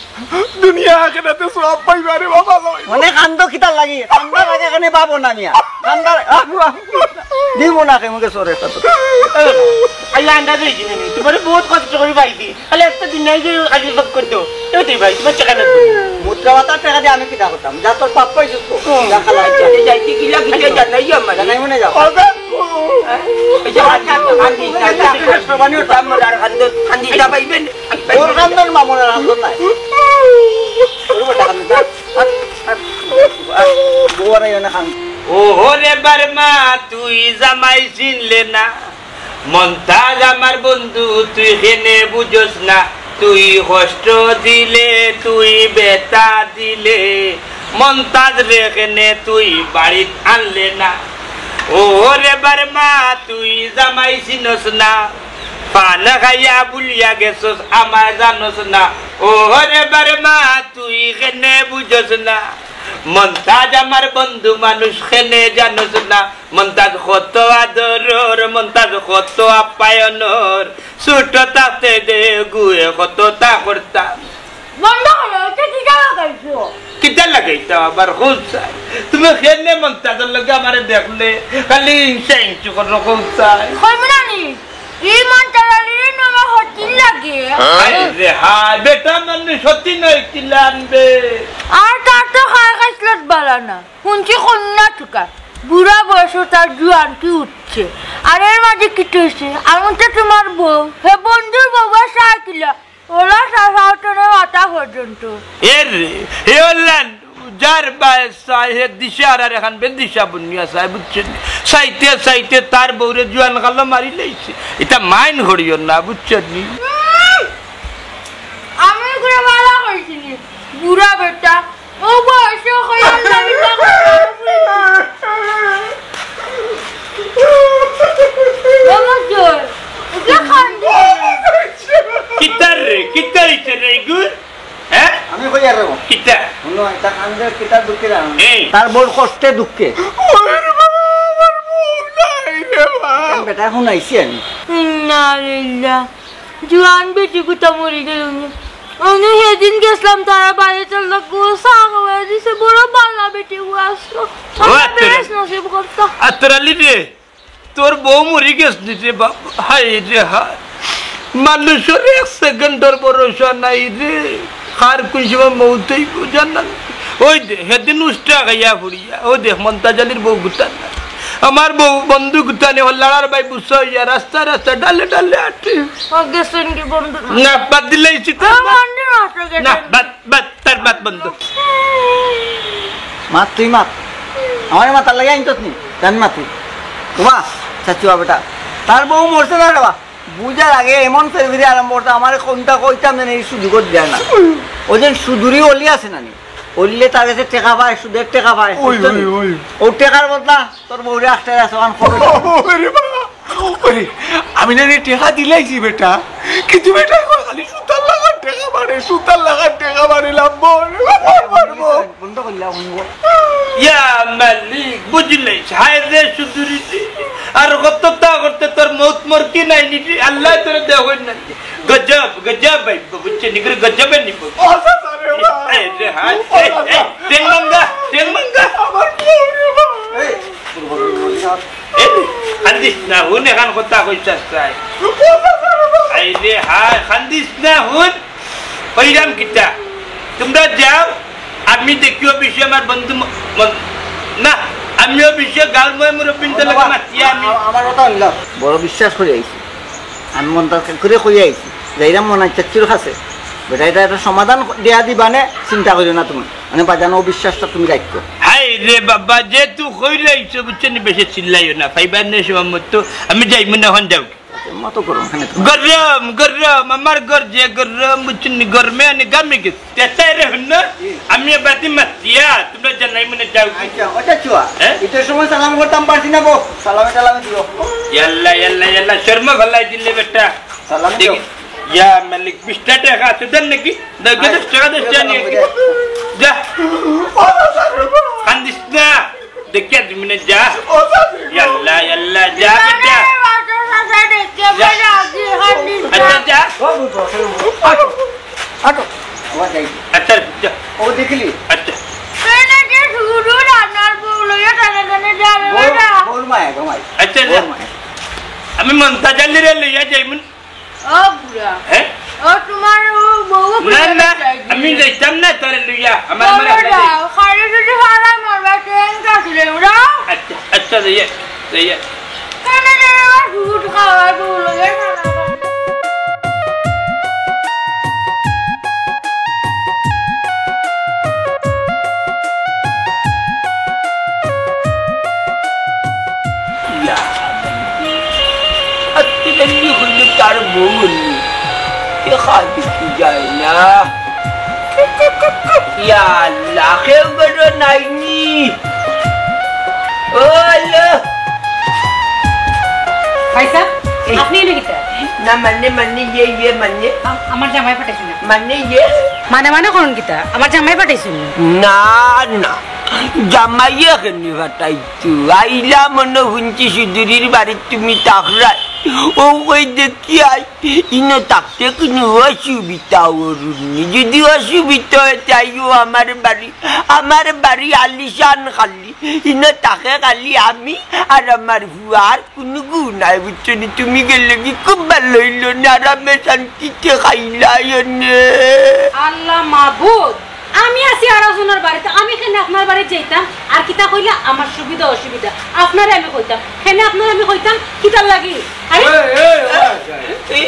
দুনিয়া আখেরাতে সওয়াব পাইবা রে বা, ভালো অইবো। মানে কান্দো কিতার লাগি? কান্দা লাগে এখানে পাবো না মিয়া। কান্দা, আহ, আহ, দিব না কে মুখে সরে কত। আল্লাহ আন্দাজ অইছে নি, তুমারে বহুত কষ্ট করি পাইছি। খালি একটা দিন নাই যে খালি সব করতো। এও দে ভাই, তুমার টেকা না। মুদ্রা মাতার টেকা দিয়া আমি কিতা করতাম? যা তোর বাপ পাইছিস তো। হুম। যা খালা। আচ্ছা, যাইতে কিলা কিতা জানাই আমার। জানাই মনে যাও। ওই যে হাত, হাত, হাত দিস না, হাত দিস না। আমার আর হাত ধর, হাত দিস না, ভাই, বেন। ওর কান্দন মামুনের কান্দন নাই। ওর বেটা কান্দন। হাত, হাত, হাত। বউয়ারে এনে কান্দন। ও রে বারমা, তুই জামাই চিনলে না। মন্তাজ আমার বন্ধু, তুই কেনে বুঝস না? তুই কষ্ট দিলে, তুই বেতা দিলে, মন্তাজ রে কেনে তুই বাড়িত আনলে না? ও রে বারমা, তুই জামাই চিনস না, পান খাইয়া ভুলিয়া গেছস, আমায় জানস না। ও রে বারমা, তুই কেনে বুঝস না? মন্তাজ আমার বন্ধু মানুষ, কেনে জানস না? মন্তাজ কত আদরর, মন্তাজ কত আপ্যায়নর, ছোট থাকতে যে গুয়ে কত তা করতাম। বন্ধ করো, এটা কিতা লাগাইছো? কিতা লাগাইতাম আবার, হুন চাই? তুমি কেনে মন্তাজর লগে আমারে দেখলে খালি ইনসা ইনসু করো, হুন চাই? কইমু না নি? ই মন্তাজ আলিরে নবা হতিন লাগে। হায় রে হায়, বেটা মানুষ হতিন অয় কিলা আনবে? আর তার তো খায় খাসলত বালা না। হুনছি কন্যা তুকার, বুড়া বয়সো তার জুয়ানকি উঠছে। আর এর মাঝে কিতা অইছে? আমি তো তুমার বউ, হে বন্ধুর বউ, আর চায় কিলা? ওলা চাচাও তো নে মাথা পর্যন্ত। এ রে, হে ওলা, যার বায় চায় হে দিশা আর, আর এখান বেদিশা বনিয়া চায়, বুঝছইন নি? চাইতে চাইতে তার বউরে জুয়ান কালো মারি লাইছে। ইতা mind করিও না, বুঝছইন নি? উম, আমি করে বালা কইছি নি, বুড়া বেটা। ও বয়সে কই আল্লাহ বিল্লাহ করে। বাবা জোর। উঠলে খান দিয়ে। কিতার রে? কিতার ইতে রে ইগুর? হ্যাঁ? আমি কই আর রে? কিতা? হুনো, এটা কান্দে কিতার দুঃখে জানো? এই। তার বউর কষ্টে দুঃখে। ওরে বাবা, আমার বউ নাই রে বাবা। বেটা, হুনাইছি আমি। ইন্না লিল্লাহ। জুয়ান বেটি গুতা মরি গেল নি। আমি হেদিন গেছলাম তারা বাড়িত, আল্লাহ গো, চা খাওয়াই দিছে, বড় বালা বেটি গো আসলো। ও, আল্লাহ আত্তরা। বেশ নসিব করতা। আত্তরা লিবে, তোর বউ মরি গেছ নি রে বাবা, হায় রে হায়। মানুষর এক সেকেন্ডর ভরসা নাই রে, কার কোন সময় মৌত অইবো জানা নাই। ওই দে, হেদিন উষ্টা খাইয়া পড়িয়া, ওই দেখ মন্তাজ আলীর বউ গুতা নাই। আমার বউ বন্ধু গুতা নাই, ওর লাড়ার বাই বুসা অইয়া রাস্তা রাস্তা ডালে ডালে আটে। ও গেছইন কি বন্ধু? না, বাদ দিলে ইসি তো। ও বন্ধু না, বাদ, বাদ, তার বাদ বন্ধ। মাত তুই মাত। আমারে মাতার লাগি আনছস নি? জানি মাত তুই। ওবা, চাচুয়া বেটা। তার বউ মরছে না রে বা? বুঝার আগে এমন ফেরফেরি আরম্ভ করছে, আমারে কোনটা কইতাম জানি, এই সুযোগও দিলা না। ওই যে সুদুরি অলি আছে না নি? অলিয়ে তার গেছে টেকা পায়, সুদের টেকা পায়, ওই, বুঝছো নি? ওই, ওই। ও টেকার বদলা তোর বউরে আটকাই আছে, অখন খবর। ওরে বাবা, ওরে, আমি না রে টেকা দিলাইছি বেটা, কিন্তু বেটা কয় খালি সুতার লাখান টেকা মারে, সুতার লাখান টেকা মারে, লাম্বা ওরে বাবা, মারবো। বন্ধ করলা, বন্ধ। ইয়া মালিক, বুঝলে, হায় রে সুদুরি, আর কত তা করতে তোর মৌত মোর কি নাই নি, আল্লায় তোরে দেওয়া না। গজব, গজব ভাই, বুঝছে নি, করে গজবে নিব। ও চাচা রে বাবা। এই রে, হায়, ও এই, চাচা। এই, টেং মাঙ্গা, টেং মাঙ্গা। আমার বউ রে বাবা। এই, এই, কান্দিস না, হুন, এখান কথা কইছস তাই। ও চাচা রে বাবা। এই রে, হায়, কান্দিস না, হুন। কইরাম কিতা? তোমরা যাও, আমি দেখি অফিসে আমার বন্ধু ম-, ম-, না, আমি অফিসে গাঁওর ময় মুরব্বিনদের লগে মাতিয়া আমি। আ-, আমার কথা হুনলাম। বড় বিশ্বাস করি আইছি। আমি মনটা করে কই আইছি। যাইরাম মনাই চাচুর কাছে। বেটা, এটা একটা সমাধান দেয়া দিবা নে, চিন্তা করিও না তুমি। মানে বাজানো অবিশ্বাসটা তুমি রাখো। হায় রে বাবা, যে তুই কইলে আইছো, বুঝছো নি, বেশি চিল্লাইও না। ফাইবার নেই সবার মতো, আমি যাইমু না, এখন যাও। মতো করো, এখানে তো। গরম, গরম, আমার ঘর যে গরম, বুঝছো নি, গরমে আনি গামে গেছে। তেতাই রে হুন না, আমি বাদি মাতিয়া, তোমরা জানাই মনে যাও। আচ্ছা, ওটা চুয়া। হ্যাঁ? ইটার সময় সালাম করতাম পারছি না গো। সালামে টালামে দিও। ইয়াল্লা, ইয়াল্লা, ইয়াল্লা, শর্মা ভালাই দিলে বেটা। সালাম দিও। দেখি, ইয়া মালিক, বিশটা টেকা আছে, দেন নাকি? দশ টেকা, দশ টেকা নিয়ে কি? যা। কান্দিস না। দেখিয়া দিমু নে, যা। ইয়াল্লা, ইয়াল্লা, যা বেটা। যা। আচ্ছা, যা। আটো, আবার যাই। আচ্ছা, যা। ও দেখলি? আচ্ছা। আচ্ছা, যা। আমি মন্তাজ আলীরে লইয়া যাইমু। ও বুড়া। হ্যাঁ? ও তোমার ও বউ না, না, আমি যাইতাম না তোরে লইয়া। আমার, আমার খালি যদি ভাড়া মারবা, ট্রেন কাটিলে উড়াও। আচ্ছা, আচ্ছা, যাইয়া, যাইয়া। কেন রে, আমার ফুট খাওয়া, বউ লইয়া খাওয়া। ইয়া, আত্তি গেলি হইল তার বউ হইল। দেখা দেখি যায় না। ইয়া আল্লাহ, কেউ বেরো নাইনি। ও আল্লাহ। ভাইসাব, এই। আপনি এনে কিতা? না, মানে, মানে, ইয়ে, ইয়ে, মানে। আ-, আমার জামাই পাঠাইছে না। মানে, ইয়ে? মানে, মানে করুন কিতা? আমার জামাই পাঠাইছে না। না, না। জামাইয়ে কেনে পাঠাইতো? আইলা মনো হুনছি সুদুরির বাড়িত তুমি থাকরায়। ও কই দেখি আই, ইনো থাকতে কুনু অসুবিধা অরুনি। যদি অসুবিধা অয়, তাইও আমার বাড়ি, আমার বাড়ি আলিশান খালি। ইনো থাকে খালি আমি আর আমার ফুয়া, আর কুনু গু নাই, বুঝছো নি? তুমি গেলে কি খুব ভালা অইলো নে, আরামে শান্তিতে খাইলায় নে। আল্লাহ মাবুদ, আমি আছি আরকজনর বাড়িত, আমি কেনে আপনার বাড়িত যাইতাম? আর কিতা কইলা, আমার সুবিধা অসুবিধা, আপনারে আমি কইতাম, কেনে আপনারে আমি কইতাম, কিতার লাগি? আরে? এই, এই, এই, এই,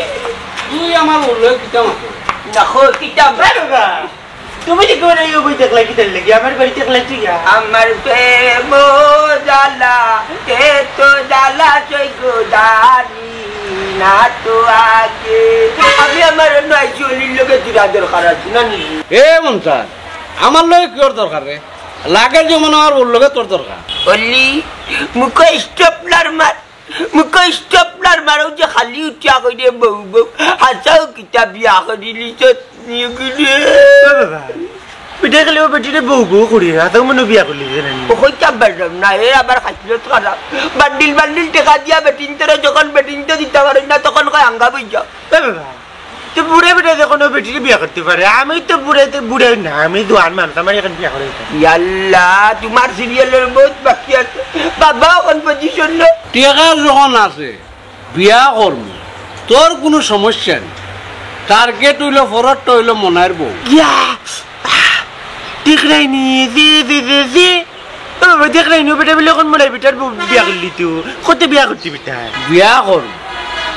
তুই আমার বউর লগে কিতা মাতস? না, কই, কিতা মাতস? বাবা, তুমি যে কেউ নাই, ওই দেখলাই কিতার লাগি? আমার বাড়িত একলা তুই যা। আমার প্রেম জ্বালা, এত জ্বালা সইতে জানি না তো আগে। আমি আমার নয় চলির লগে জুড়া দরকার আছে না নি? এ মন্তাজ, আমার লগে কিওর দরকার রে? লাগে যেমন আমার বউর লগে তোর দরকার। অলি, মুখো স্টপলার মার, মুখো স্টপলার মার, অউ যে খালি উঠিয়া কইরে বউ বউ, হাছাউ কিতা বিয়া করিলি তো নিয়ে গেলে। ও বাবা, বেটা খালি ও বেটিরে বউ বউ করি, হাছাউ মনো বিয়া করলি যে না নি? ও কইতাম পারলাম না, এ আবার খাইছিল তো খারাপ। বান্ডিল বান্ডিল টেকা দিয়া বেটিন্তরে যখন বেটিন্তে দিতা পারইন না, তখন কয় আঙ্গা বই যাও। এ বাবা, তো বুড়া বেটা যখন ও বেটিরে বিয়া করতে পারে, আমি তো বুড়া, তো বুড়া না, আমি জোয়ান মানুষ, আমার এখন বিয়া করে দিতে। ইয়াল্লা, তোমার সিরিয়ালর বহুত বাকি আছে। বাবা, অখন পজিশন না। টেকা যখন আছে, বিয়া করমু, তোর কুনু সমস্যা নাই। টার্গেট অইলো, ফরওয়ার্ডটা অইলো মনাইর বউ। ইয়া, ঠিক নাই নি, জি, জি, জি, জি। ও বাবা, দেখ নাই, নু বেটা বলে অখন মনে হয় বেটার বউ বিয়া করলি তো। কত বিয়া করতি বেটা? বিয়া করমু।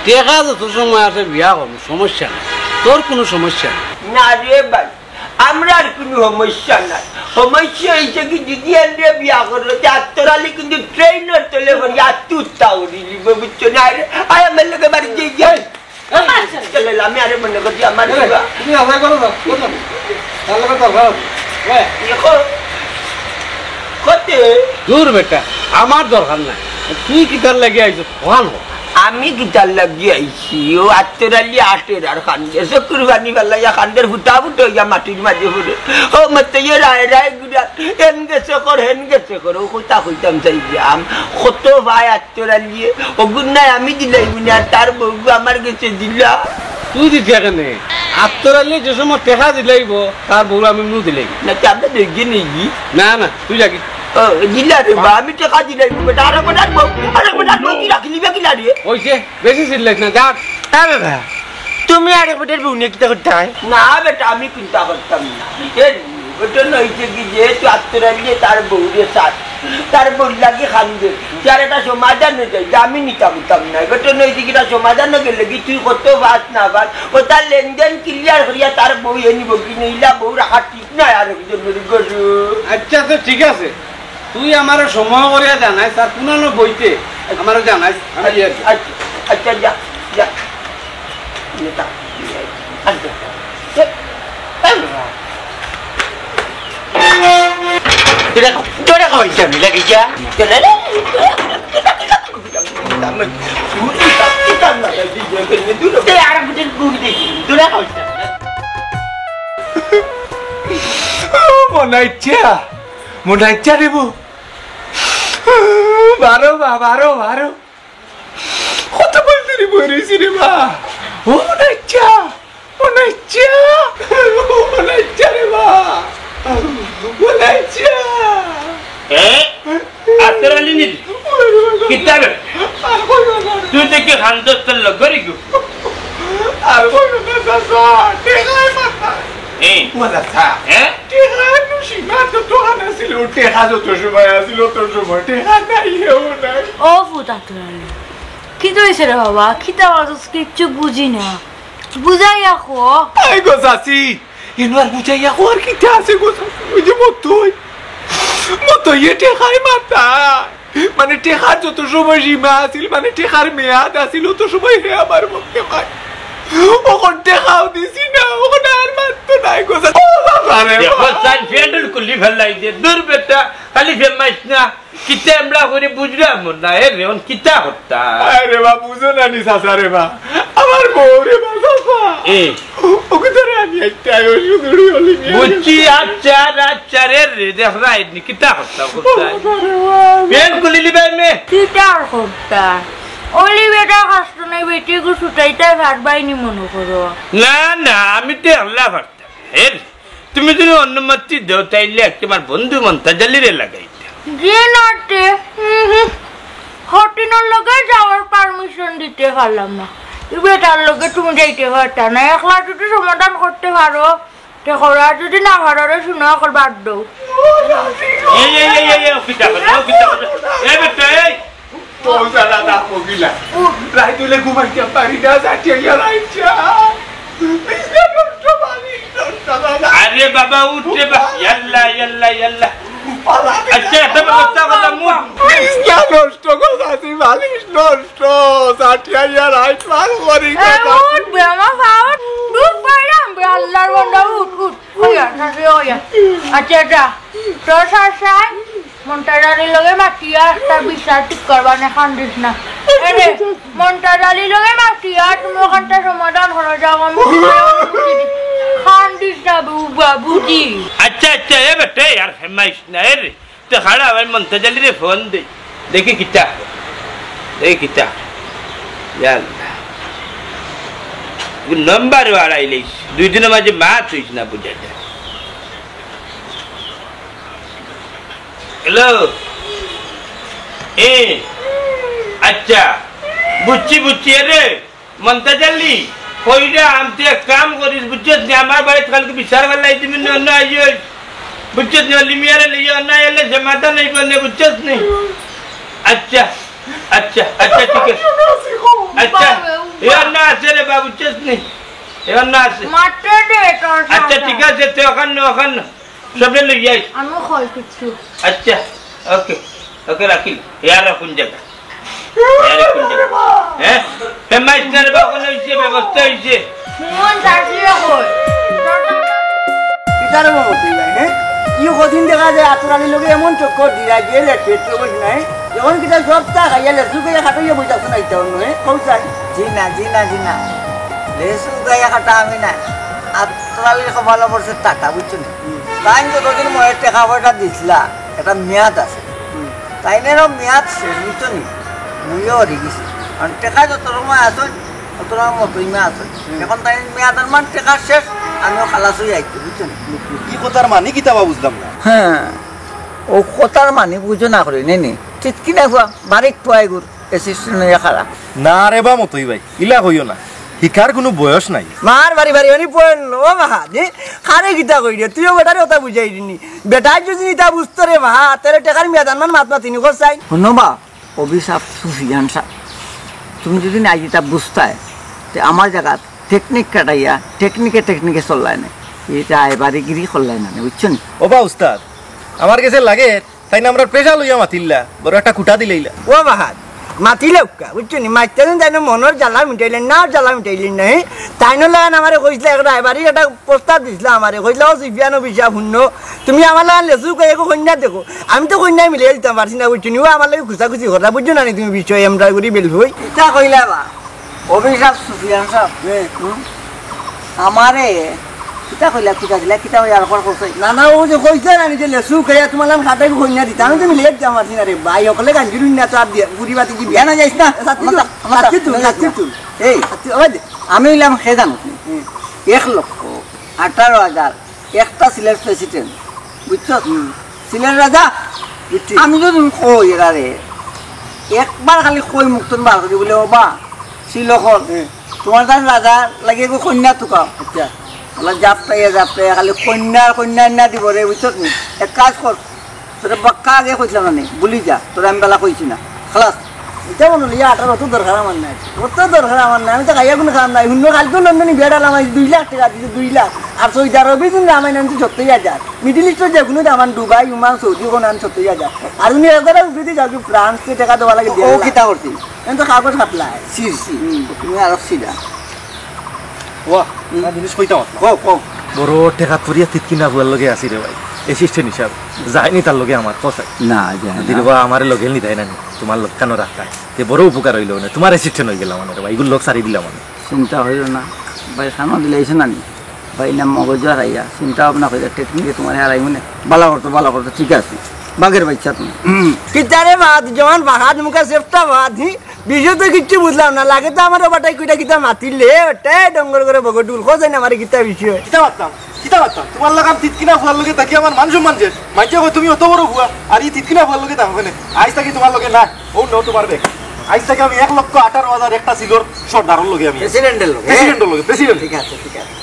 টেকা যত সময় আছে বিয়া করমু, সমস্যা নাই। তোর কুনু সমস্যা নাই। না রে ভাই, আমরার কুনু সমস্যা নাই। সমস্যা অইছে কি, যদি এনরে বিয়া করো, তে আত্তর আলী কিন্তু ট্রেইনর তলে করি আত্তু উত্তা করি নিব, বুঝছো না রে? আয় আমার লগে বাড়ি যাই, যাই। এই, চলে, আমি আরে মনে করছি আমার এই, বিয়া। তুমি আশা করো না, করো না। তার লগে তো ভাব। ওই। ইয়ে কর। কতে? দূর বেটা, আমার দরকার নাই। তুই কিতার লাগি আইছস? ওখান হ। আমি কিতার লাগি আইছি? ও আত্তর আলী আটের আর কান্দের। চকুর পানি ফালাইয়া কান্দের ফুটা ফুটা অইয়া মাটির মাঝে পড়ে। ও মতে ইয়ে রায় রায় গুড়া। এন গেছে কর, হেন গেছে কর। ও কথা কইতাম চাইলাম। কত ভাই আত্তর আলীয়ে। ওগুন নাই আমি দিলাই বুনে আর তার বউগু আমার গেছে দিলা। তুই দিতে কেনে? আত্তর আলীয়ে যে সময় টেকা দিলাইব, তার বউ আমি নু দিলাই। না, তে আমরা দুইজন নেই। না, না, তুই যাবি। ও, দিলা রে বা, আমি টেকা দিলাই, বেটা, আরেক বেটার বউ, আরেক বেটার বউ, কি রাখলি বে, কি লাগে? ওই যে, বেশি চিল্লাইস না, যা। হ্যাঁ বাবা, তুমি আরেক বেটার বউ নিয়ে কিতা করতে হয়? না বেটা, আমি চিন্তা করতাম না। এ, বেটা নইছে কি, যেহেতু আত্তর আলীয়ে তার বউরে চায়, তার বউর লাগি কান্দে, যার একটা সমাধান হয়ে যায়, যে আমি নিতাম, নিতাম না। বেটা নইছে কি, এটা সমাধান হয়ে গেলে কি, তুই কত বাস না বাস, ও তার লেনদেন ক্লিয়ার করিয়া তার বউ এ নিব কি, নইলা বউ রাখা ঠিক না, আর একজনের গরু। আচ্ছা, তো ঠিক আছে, তুই আমারে সময় করিয়া জানাইস, আর পুনানো বইতে আমারে জানাইস, আমি ইয়ে আচ্ছা, আচ্ছা, যা, যা। নেতা, আচ্ছা। তোরা, তোরা কইছ আমি লাগি যা। তোরা, তোরা কইছ। মনাইচ্ছা, মনাইচ্ছা রে বউ। বারো বা, বারো, বারো। কত বলতে রে বই রইছি রে বা। ও মনাইচ্ছা, মনাইচ্ছা, মনাইচ্ছা রে বা। মনাইচ্ছা। এ? আত্তর আলী নি? কিতা বে? আর কইও না। তুই দেখি খান দোস্তর লোক গরি গো। আর কইও না, চাচা, টেকায় মাথা। এ? ওলা চা। এ? টেকা নু সীমা যত খান আছিল, টেকা যত সময় আছিল, অত সময় টেকা নাই, হেও নাই। ও ফুতা তোরালে। কিতা অইছে রে বাবা? কিতা বলছস? কিচ্ছু বুঝি না। বুঝাইয়া কো। আই গো চাচি, ইনো আর বুঝাইয়া কো আর কিতা আছে গো চাচি? ওই যে মতই, মতই এ টেকায় মাথা। মানে, টেকার যত সময় সীমা আছিল, মানে, টেকার মেয়াদ আছিল, অত সময় হে আমার মুখে মায়। অখন টেকাও দিছি না, অখন আর মারতো নাই গো। ও বাবা রে দেখো, বাবা। চাইন ফেন্ডুল কুলি ফেলাই দে। দূর বেটা, খালি ফেমাইস না। কিতা আমরা করে বুঝলাম না, এ রে, অন কিতা হত্যা? আরে বা, বুঝো না নি চাচা রে বা। আমার বউ রে বা, চাচা। এ। ওকে ধরে আনি আইতে আয়, ওই সুন্দরী অলি মিয়া। বুঝছি, আচ্ছা, আচ্ছা, রে, রে, দেখ, রাইট নি, কিতা করতাম, করতাম? আরে বাবা। পেন খুলি লিবাই মে। কিতা আর করতাম? অলি বেটা কষ্ট নাই, বেটি গু ছুটাইতে পারবাই নি মনে করো। না, না, আমি তো আল্লাহ পারতাম। এ, তুমি যদি অনুমতি দেও, তাইলে একটা আমার বন্ধু মন্তাজ আলীরে লাগাইতে। জি না তে, হুম, হুম। হটিনর লগে যাওয়ার পারমিশন দিতে পারলাম না। ই বেটার লগে তুমি যাইতে পারতা না। একলা যদি সমাধান করতে পারো, তে করো, আর যদি না পারো, রে শুনো, অকল বাদ দেও। এই, এই, এই, এই, এই, কিতা করো, কিতা করো? এই বেটা, এই। পৌঁছালা না পগিলা। রাইত হইলে ঘুমাইতে পারি না, যাচ্ছি, ইয়া রাইত যা। বিছনা নষ্ট, বালিশ নষ্ট, বাবা। আরে বাবা, উঠ রে বা-, ইয়াল্লা, ইয়াল্লা, ইয়াল্লা। পালা দিলা। আচ্ছা, একটা ব্যবস্থা করলাম, উঠ। বিছনা নষ্ট, গো চাচি, বালিশ নষ্ট। যাচ্ছি, ইয়া রাইত পার করি, এ, গো চাচি। উঠ বে, আমার বাবা, উঠ। দুধ পাইলাম বে, আল্লাহর বান্দা, উঠ, উঠ। ওই আর, থাকি ওই আর। আচ্ছা, যা। তোর শাসায় মন্তাজ আলীর লগে মাতিয়া একটা বিচার ঠিক করবা নে, কান্দিস না। এরে, মন্তাজ আলীর লগে মাতিয়া তুমি ওখানটা সমাধান করো, যাও, আমি তোমার অনুমতি দিই। কান্দিস না, বুবা, বুঝি। আচ্ছা, আচ্ছা, এ বেটা, আর ফেমাইস না, এরে। তো খাড়া, আমি মন্তাজ আলীরে ফোন দেই। দেখি কিতা। দেখি কিতা। ইয়া আল্লাহ। নম্বর হারাইলিস। দুই দিনর মাঝে মাত অইস না, বুঝা যায়। হ্যালো। এ, আচ্ছা। বুঝছি, বুঝছি, এরে। মন্তাজ আলী, কইরা আমি তো এক কাম করিস, বুঝছস নি? আমার বাড়িত কালকে বিচার বেলায় দিবি নি, অন্য আইস। বুঝছস নি? অলি মিয়ারে লইয়া অন্য আইলে সমাধান অইব নে, বুঝছস নি? আচ্ছা, আচ্ছা, আচ্ছা, ঠিক আছে। আচ্ছা, এ অন্য আছে রে বা, বুঝছস নি? এবার না আছে। মারতে দে তোর আচ্ছা, সাথে। ঠিক আছে, তুই ওখান না, ওখান না। সবরে লই যাই। আমি কই কিচ্ছু। আচ্ছা, ওকে, ওকে, রাখিল। ইয়ার রাখুন জায়গা। ইয়ার রাখুন জায়গা। হ্যাঁ? ফেমাইস না রে বা, ওখানে হইছে, ব্যবস্থা হইছে। মন চাষিও কই। কিতার মতো তুই ভাই, হ্যাঁ? কি কদিন দেখা যায় আতর আলীর লগে এমন চক্কর দিয়া যে লেট পেট তো বস নাই। যখন কিতা সব চা খাইয়া লেসু খাইয়া খাটাইয়া বই যাচ্ছে না ইচ্ছা অন্য, হ্যাঁ? কৌ চাই? জি না, জি না, জি না। লেসু খাইয়া খাটা আমি না। আতর আলীর কপালে পড়ছে টাটা, বুঝছো নি? তাই যতদিন মনে টেকা পয়সা দিছিলা, একটা মেয়াদ আছে। তাই না, এরম মেয়াদ শেষ, বুঝছো নি? মুইও হারি গেছি। কারণ টেকা যত সময় আছে, অত সময় মতো ইমা আছে। এখন তাই মেয়াদ আর মান টেকা শেষ, আমিও খালাস হয়ে আইছি, বুঝছো নি? কি কথার মানে কিতা বা বুঝলাম না। হ্যাঁ, ও কথার মানে বুঝো না করে, নে নে। ঠিক কি না ফুয়া, বারিক ফুয়া এগুর, অ্যাসিস্ট্যান্ট হইয়া খাড়া। না রে বা মতই ভাই, ইলা কইও না। হিকার কোনো বয়স নাই। মার বাড়ি বাড়ি অনি পড়ল, ও মা, রে, খারে কিতা কই রে, তুইও বেটারে ওটা বুঝাই দিনি। বেটায় যদি ইতা বুঝতো রে মা, তাহলে টেকার মেয়াদ আনমান মাত মাতিনি কর চাই। হুনো বা, অভিশাপ সুফিয়ান সাহেব, তুমি যদি না ইতা বুঝতায়, তে আমার জায়গা টেকনিক কাটাইয়া, টেকনিকে টেকনিকে চললায় না। এটা আয় বাড়িগিরি করলায় না, বুঝছো নি? ও বা উস্তাদ, আমার গেছে লাগে, তাই না আমরা প্রেশার লইয়া মাতিল্লা, বড় একটা কুটা দিলাইলা। ও বাহাত, মাতিলে উক্কা, বুঝছো নি? মাইতে দিন তাই না মনর জ্বালা মিটাইলেন না, জ্বালা মিটাইলেন না, হ্যাঁ? তাই না লাগান আমারে কইসলা, একটা আয় বাড়ির একটা প্রস্তাব দিসলা আমারে, কইসলা, "ও সুফিয়ান অভিশাপ, হুনো, তুমি আমার লাগান লেসু কই এগো কন্যা দেখো।" আমি তো কন্যায় মিলিয়ে দিতাম পারছি না, বুঝছো নি? ও আমার লগে খুশাখুশি করলা, বুঝছো না নি তুমি বিষয় আমরা করি বেল হই। ইতা কইলা বা? অভিশাপ সুফিয়ান সাহেব। হুম। আমারে কিতা কইলা, কিতা দিলা, কিতা কইলা, আর কর করছে? না, না, ও যে কইছে না, নিজে লেসু খাইয়া তোমার লাম খাটাই কইনা দিতা। আমি তো মিলে দিতাম পারছি না রে ভাই, হকলে গাঞ্জুর না তো আর দিয়া, গুড়ি বাতি কি বিয়া না যাইস না। সাথী তুই, আমার সাথী তুই, সাথী তুই। এই, সাথী, ওই দে। আমি হইলাম খে জানো? হুম। এক লক্ষ আঠারো হাজার একটা সিলেট প্রেসিডেন্ট, বুঝছো? হুম। সিলেট রাজা, বুঝছি। আমি যদি কই এরা রে, একবার খালি কই মুক্তন বার করি বলে, "ও বা, সিলকর, হুম। তোমার তার রাজা লাগে গো কন্যা তুকাও।" আচ্ছা। বলে, "জাপ তাইয়া, জাপ তাইয়া, খালি কন্যা আর কন্যা না দিব রে, বুঝছো নি? এক কাজ কর, তোরে বাক্কা আগে কইছিলাম না নি, ভুলি যা, তোরে আমি বেলা কইছি না, খালাস।" এটা মনে হলো, ইয়া, আটার অত দরকার আমার নাই, অত দরকার আমার নাই, আমি তো খাইয়া কোনো খাওয়ার নাই, হুন্নো কালকে লন্ডনে বেড়ালাম, আমি দুই লাখ টাকা দিছে, দুই লাখ, আর সৌদি আরবে দিন রামায়ণ আনছি সত্তর হাজার। মিডল ইস্টর যে কোনো দামান, দুবাই, ওমান, সৌদি, ওখানে আন সত্তর হাজার। আর উনি এগারো উঠে যাও, ফ্রান্সে টাকা দেওয়া লাগে ও, দেড় ও লাখ। কিতা করছি? আমি তো কাগজ কাটলাই। সিরছি। হুম। তুমি আরো সিধা। ওয়া, হুম। না জিনিস কইতাম আপনার। কও, কও। বড় টেকা তুরিয়া তিতকি না ফুয়ার লগে আছি রে ভাই। অ্যাসিস্ট্যান্ট হিসাব। যায়নি তার লগে আমার, কও চাই। না, যায় না। দিলবা আমারে লগে নিতাই না নি। তোমার লগে কানো রাখতাই। তে বড় উপকার হইল না। তোমার অ্যাসিস্ট্যান্ট হয়ে গেলাম মানে রে ভাই। এগুলো লোক সারি দিলাম মানে। চিন্তা হইল না। ভাই, খানো দিলাইছে না নি? ভাই, না মগজ হারাইয়া, চিন্তা ভাবনা করিয়া, টেকনিকে তোমার হারাই মনে। বালা করতো, বালা করতো, ঠিক আছে। বাঘের বাচ্চা তুমি। হুম। কিতারে বাদ, জওয়ান বাহাদ, মুখে সেফটা বাদ, হি? বিষয় তো কিচ্ছু বুঝলাম না। লাগে তো আমার ওবাটাই কইটা কিতা মাতিলে, ওটাই ডঙ্গর করে বগর ডুল। খোঁজ না আমার কিতা বিষয়। কিতা মাততাম? কিতা মাততাম? তোমার লাগাম তিতকিনা ফুয়ার লগে থাকি আমার মান সম্মান শেষ। মানছে কই তুমি অত বড় ফুয়া, আর এই তিতকিনা ফুয়ার লগে থাকবে না। আজ থাকি তোমার লগে না, ও নো তোমার ব্যাগ। আজ থাকি আমি এক লক্ষ আঠারো হাজার একটা সিলর সর্দারর লগে আমি। প্রেসিডেন্টের লগে? প্রেসিডেন্টের লগে, প্রেসিডেন্ট। ঠিক আছে, ঠিক আছে।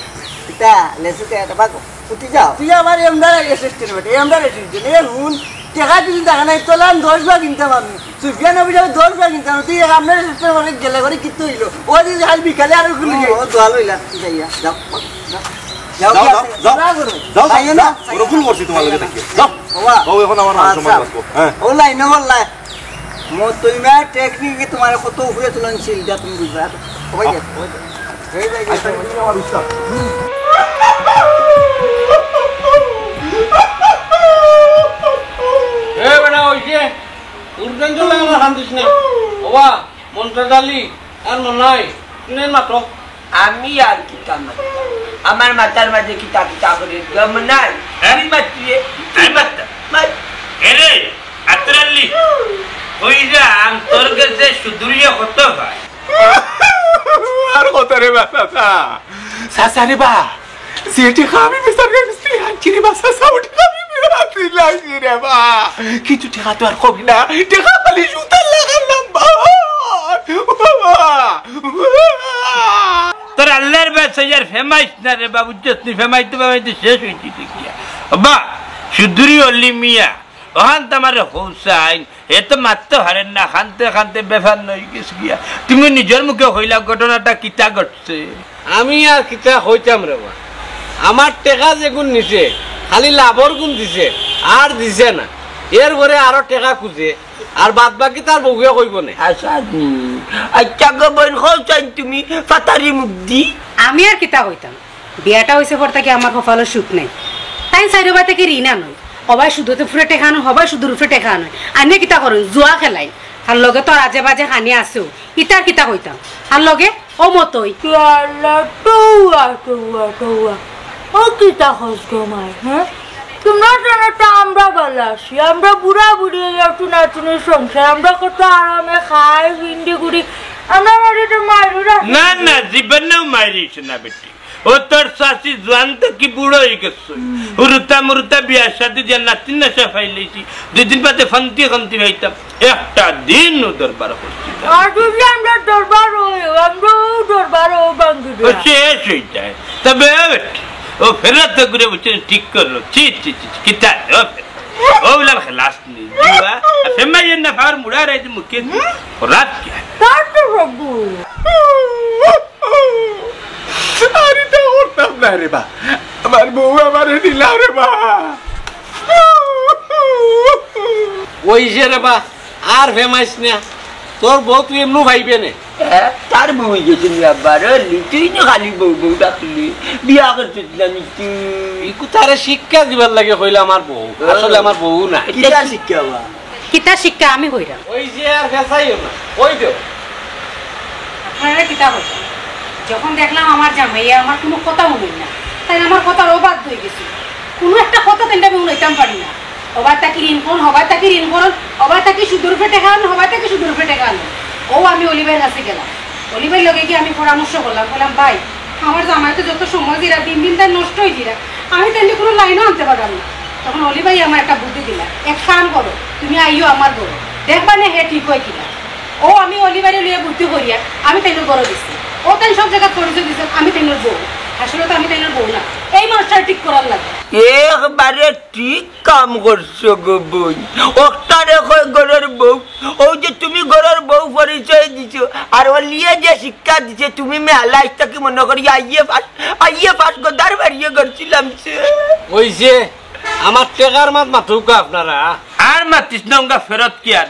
কিতা, লেসুকে এটা বাগো। উঠি যাও। তুই আমার এমদার অ্যাসিস্ট্যান্ট বেটা, এমদার অ্যাসিস্ট্যান্ট। এ হুন, টেকা দিন দেখা নাই, তোলান দশ বার কিনতাম আমি। সুফিয়ান অভিশাপে দশ বার কিনতাম। তুই এক আপনার অ্যাসিস্ট্যান্ট মানে গেলে করে কিত্তু হইলো? ও দিন কাল বিকালে আরো খুলে ও, যাই। ও দোয়া লইলা, তুই যাইয়া, যাও, যাও। যাও, যাও, যাও, যাও। যাও, যাও, যাও, যাও। যাও। ওরা ভুল করছি তোমার লগে থাকি। যাও। বাবা। ও এখন আমার মান সম্মান আচ্ছা। রাখবো। হ্যাঁ। ও লাইনে বললাই। মো তুই মা টেকনিকে তোমার কত উপরে তুলন ছিল, যা তুমি বুঝবা। ওই যে, ওই যে। এই যে, এই যে। আচ্ছা, তুমি আমার উস্তাদ। এ বেটা, ওই যে, উর্বেন চলে গেল, কান্দিস না। বাবা, মন্ত্র ডালি, আর মনাই, শুনেন মাত্র। আমি আর কিতা মাততাম? আমার মাথার মাঝে কিতা কিতা করে দম নাই। হ্যাঁ? তুই মাতলি রে, তুই মাততা। মাত। এরে, আতরাল্লি, কই যান, তোর গেছে সুদুরিয়ে কত ভাই? আর কত রে বা চাচা? চাচা রে বা, যে টেকা আমি বিচার করে মিস্ত্রি আনছি রে বা, চাচা, ও টেকা আমি ফেরত দিলাম কি রে বা? কিন্তু টেকা তো আর কমে না, টেকা খালি সুতার লাগার নাম্বার। বাবা। তোর আল্লাহর বাচ্চা ইয়ার ফেমাইস না রে বাবু, যতনি ফেমাইতে ফেমাইতে শেষ হইতে দেখিয়া। বাবা, সুদুরি অলি মিয়া, ওহান তো আমারে হোসাইন, হে তো মাততে পারের না, কানতে কানতে বেফান অইগেছে গিয়া। তুমি নিজর মুখে কইলা ঘটনাটা কিতা ঘটছে? আমি আর কিতা কইতাম রে বা, আমার টেকা যেগুন নিছে, খালি লাভর গুন দিছে, আর দিছে না। এরপরে আরো টেকা খুজে, আর বাদ বাকি তার বউয়ে কইবো নে। আচ্ছা, হুম। আচ্ছা গো বইন, কও চাইন তুমি ফাতারি মুখ দি। আমি আর কিতা কইতাম, বিয়াটা অইছে পর থাকি আমার কপালো সুখ নাই। তাইন চাইরোবায় থাকি ঋণ আনইন, হবায় সুদর উপরে টেকা আনইন, হবায় সুদর উপরে টেকা আনইন। আনিয়া কিতা করইন? জুয়া খেলাইন। আর লগে তো আর আজে বাজে খানি আছেউ, ইতার কিতা কইতাম। আর লগে ও মতই। ইয়া আল্লাহ, তওবা, তওবা, তওবা। ও কিতা কস গো মাই, হ্যাঁ? তুমরা জানো তো আমরা ভালা আছি, আমরা বুড়া বুড়ি অইয়া টুনাটুনির সংসার, আমরা কত আরামে খাই, ফিন্দি ঘুরি, আমরা বাড়িতে মাইরু রাখি না, না, জীবনেও মাইরিস না বেটি। ও তোর চাচি জোয়ান থাকি বুড়া অইগেছে। হুরুতা মুরুতা বিয়া শাদি দিয়া নাতিন নাশা পাইলাইছি। দুই দিন বাদে ফান্তি খান্তি পাইতাম। একটা দিনও দরবার করছি না। আর যদি আমরা দরবার অই, আমরাও দরবার অই ভাঙ্গি ও দিয়া। শেষ অই যায়। তবে ও বেটি, ও ফেরত ঘুরে বুঝছেন ঠিক করলো। ছি, ছি, ছি, ছি, কিতা রে, ও ফেরত। ও বললাম, "খালাস নেই।" জুয়া, আর ফেমাইয়ের না ফার মুড়া রাইতে মুখে দি। খরাপ কি? তার তো হবু। আর ইতা করতাম না রে বা। আমার বউ আমারে দিলা রে বা। ওই যে রে বা, আর ফেমাইস না। তোর বউ তুই এমনু পাইবে নে। হ্যাঁ, তার বউ অইগেছে নি আব্বা? রে, তুই না খালি বউ বউ ডাকলি। বিয়া করছিস না নি তুই? ইকু তারে শিক্ষা দিবার লাগি কইলা আমার বউ। আসলে আমার বউ না। কিতা শিক্ষা বা? কিতা শিক্ষা আমি কইরাম? ওই যে আর ফেসাইও না, ওই দেও। আপনারা কিতা কইছেন? যখন দেখলাম আমার জামাইয়ে আমার কুনু কথা হুনইন না, তাইন আমার কথার অবাধ্য অইগেছে। কুনু একটা কথা তাইনরে আমি হুনাইতাম পারি না। হবায় থাকি ঋণ করইন, হবায় থাকি ঋণ করইন, হবায় থাকি সুদর উপরে টেকা আনইন, হবায় থাকি সুদর উপরে টেকা আনইন। ও আমি অলি ভাইর কাছে গেলাম, অলি ভাইর লগে গিয়া আমি পরামর্শ করলাম, কইলাম, "ভাই, আমার জামাই তো যত সময় দিরা, দিন দিন তাইন নষ্ট অই দিরা, আমি তাইনরে কুনু লাইনও আনতে পারলাম না।" তখন অলি ভাইয়ে আমার একটা বুদ্ধি দিলা, "এক কাম করো, তুমি আইও আমার ঘরো, দেখবা নে হে ঠিক অয় কিনা।" ও আমি অলি ভাইরে লইয়া বুদ্ধি করিয়া আমি তাইনর ঘরো গেছি। ও তাইন সব জাগাত পরিচয় দিছইন আমি তাইনর বউ, আসলে তো আমি তাইনর বউ না। এই মানুষটারে ঠিক করার লাগি। একবারে ঠিক কাম করছো গো বইন। অকটারে কয় ঘরর বউ, অউ যে তুমি ঘরর বউ পরিচয় দিছো, আর অলিয়ে যে শিক্ষা দিছে, তুমি মেলা আইজ থাকি মনো করি আইয়ে ফাস, আইয়ে ফাস গদার বাড়িয়ে করছিলাম সে। ওই যে আমার টেকার মাত মাতুক্কা আপনারা। আর মাতিস না, উঙ্গা ফেরত কি আর?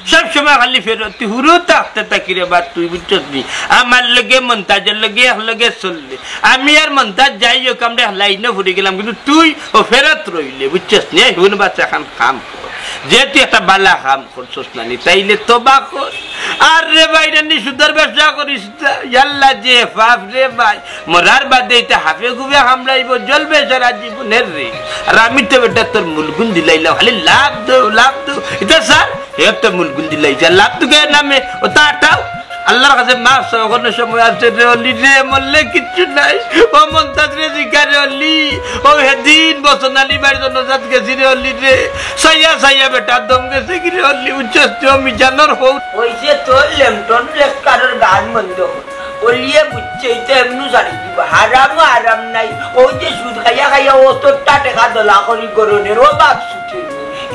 সব সময় খালি ফেরত। তুই হুরু থাকতে থাকি রে বা, তুই বুঝছস নি? আমার লগে মন্তাজর লগে এক লগে চললে, আমি আর মন্তাজ যাই হোক, আমরা এক লাইনো ফুরি গেলাম, কিন্তু তুই ও ফেরত রইলে, বুঝছস নি? এই হুন বাচ্চা, এখন কাম কর, যে তুই একটা বালা কাম করছস না নি, তাইলে তবা কর। আর রে ভাই, রে নি সুদর ব্যবসা করিস না। ইয়াল্লা যে পাপ রে ভাই, মরার বাদে ইটা হাফে গুবে কামড়াইবো, জ্বলবে সারা জীবনের রে। আর আমি তো বেটা তোর মুলগুন দিলাইলাম, খালি লাভ দো, লাভ দো। ইটা স্যার, হে তো মুলগুন দিলাইছে, লাভ তো কে নামে, ও তা আটাও। আল্লাহর কাছে মাফ চাও, কোনো সময় আছে রে অলি রে, মরলে কিচ্ছু নাই। ও মন্তাজ রে জিগা রে অলি, ও হেদিন বসন আলী বাড়ি জনজাত গেছি রে অলি রে। সাইয়া সাইয়া বেটা দম গেছে কি রে অলি, উচ্চস্ত মিজানর হৌ। ওই যে তোর লেমটন লেস্কারর গান বন্ধ কর। অলিয়ে বুঝছে, ইটা এমনু ছাড়ি দিবা। হারামও হারাম নাই। ওই যে সুদ খাইয়া খাইয়া অতটা টেকা দলা করি গরনের, ও বাপ সুখে।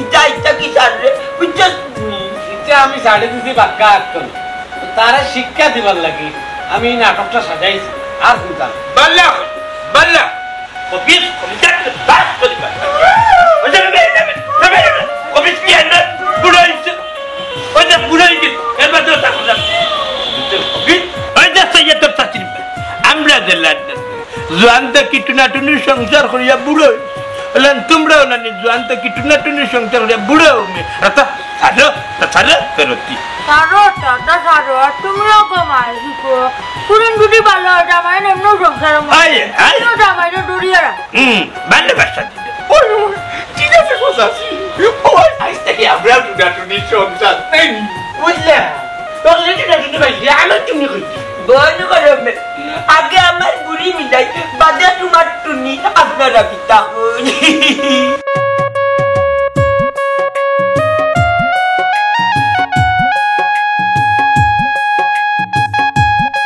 ইটা, ইটা কি ছাড় রে? বুঝছস নি? ইটা আমি ছাড়ি দিছি বাক্কা আক্কল। তারা শিক্ষা দিবার লাগি আমি এই নাটকটা সাজাইছি। আর বুঝলাম। বাল্লা, বাল্লা। কবির, কবিতা, বাস করি, বাস। ওই যে, ওই যে, ওই যে, কবির কি আনবে? বুড়ো হইছে। ওই যে, বুড়ো হইছে। এর বাদে ওটা বুঝলাম। কবির, ওই যে, সৈয়দ তোর চাকরি পায়। আমরা যে লাড্ডা। জোয়ান তো কি টুনাটুনির সংসার করিয়া বুড়ো হইছে। বললেন, তোমরাও না নি, জোয়ান তো কি টুনাটুনির সংসার করিয়া বুড়ো হইবে। রাতা, ছাড়ো, তা ছাড়ো, ফেরতি। ছাড়ো, দাদা, ছাড়ো। আর তুমিও গো মাই শিখো। পুরন যদি ভালো হয়, জামাই এমনও সংসার হয়। আয়, আয়। তুমিও জামাইরে ডরিয়া রাখো। হুম, ভালোবাসা দিলে। ওই, ওই, ঠিক আছে, গো চাচি। ওই, আজ থেকে আমরাও টুনাটুনির সংসার। এই, বুঝলে? তোর লেটে না কিন্তু ভাই, আমার তুমি কই? বল গরমে। আগে আমার বুড়ি মিলাই, বাদে তোমার টুনি, আপনারা পিতা হই।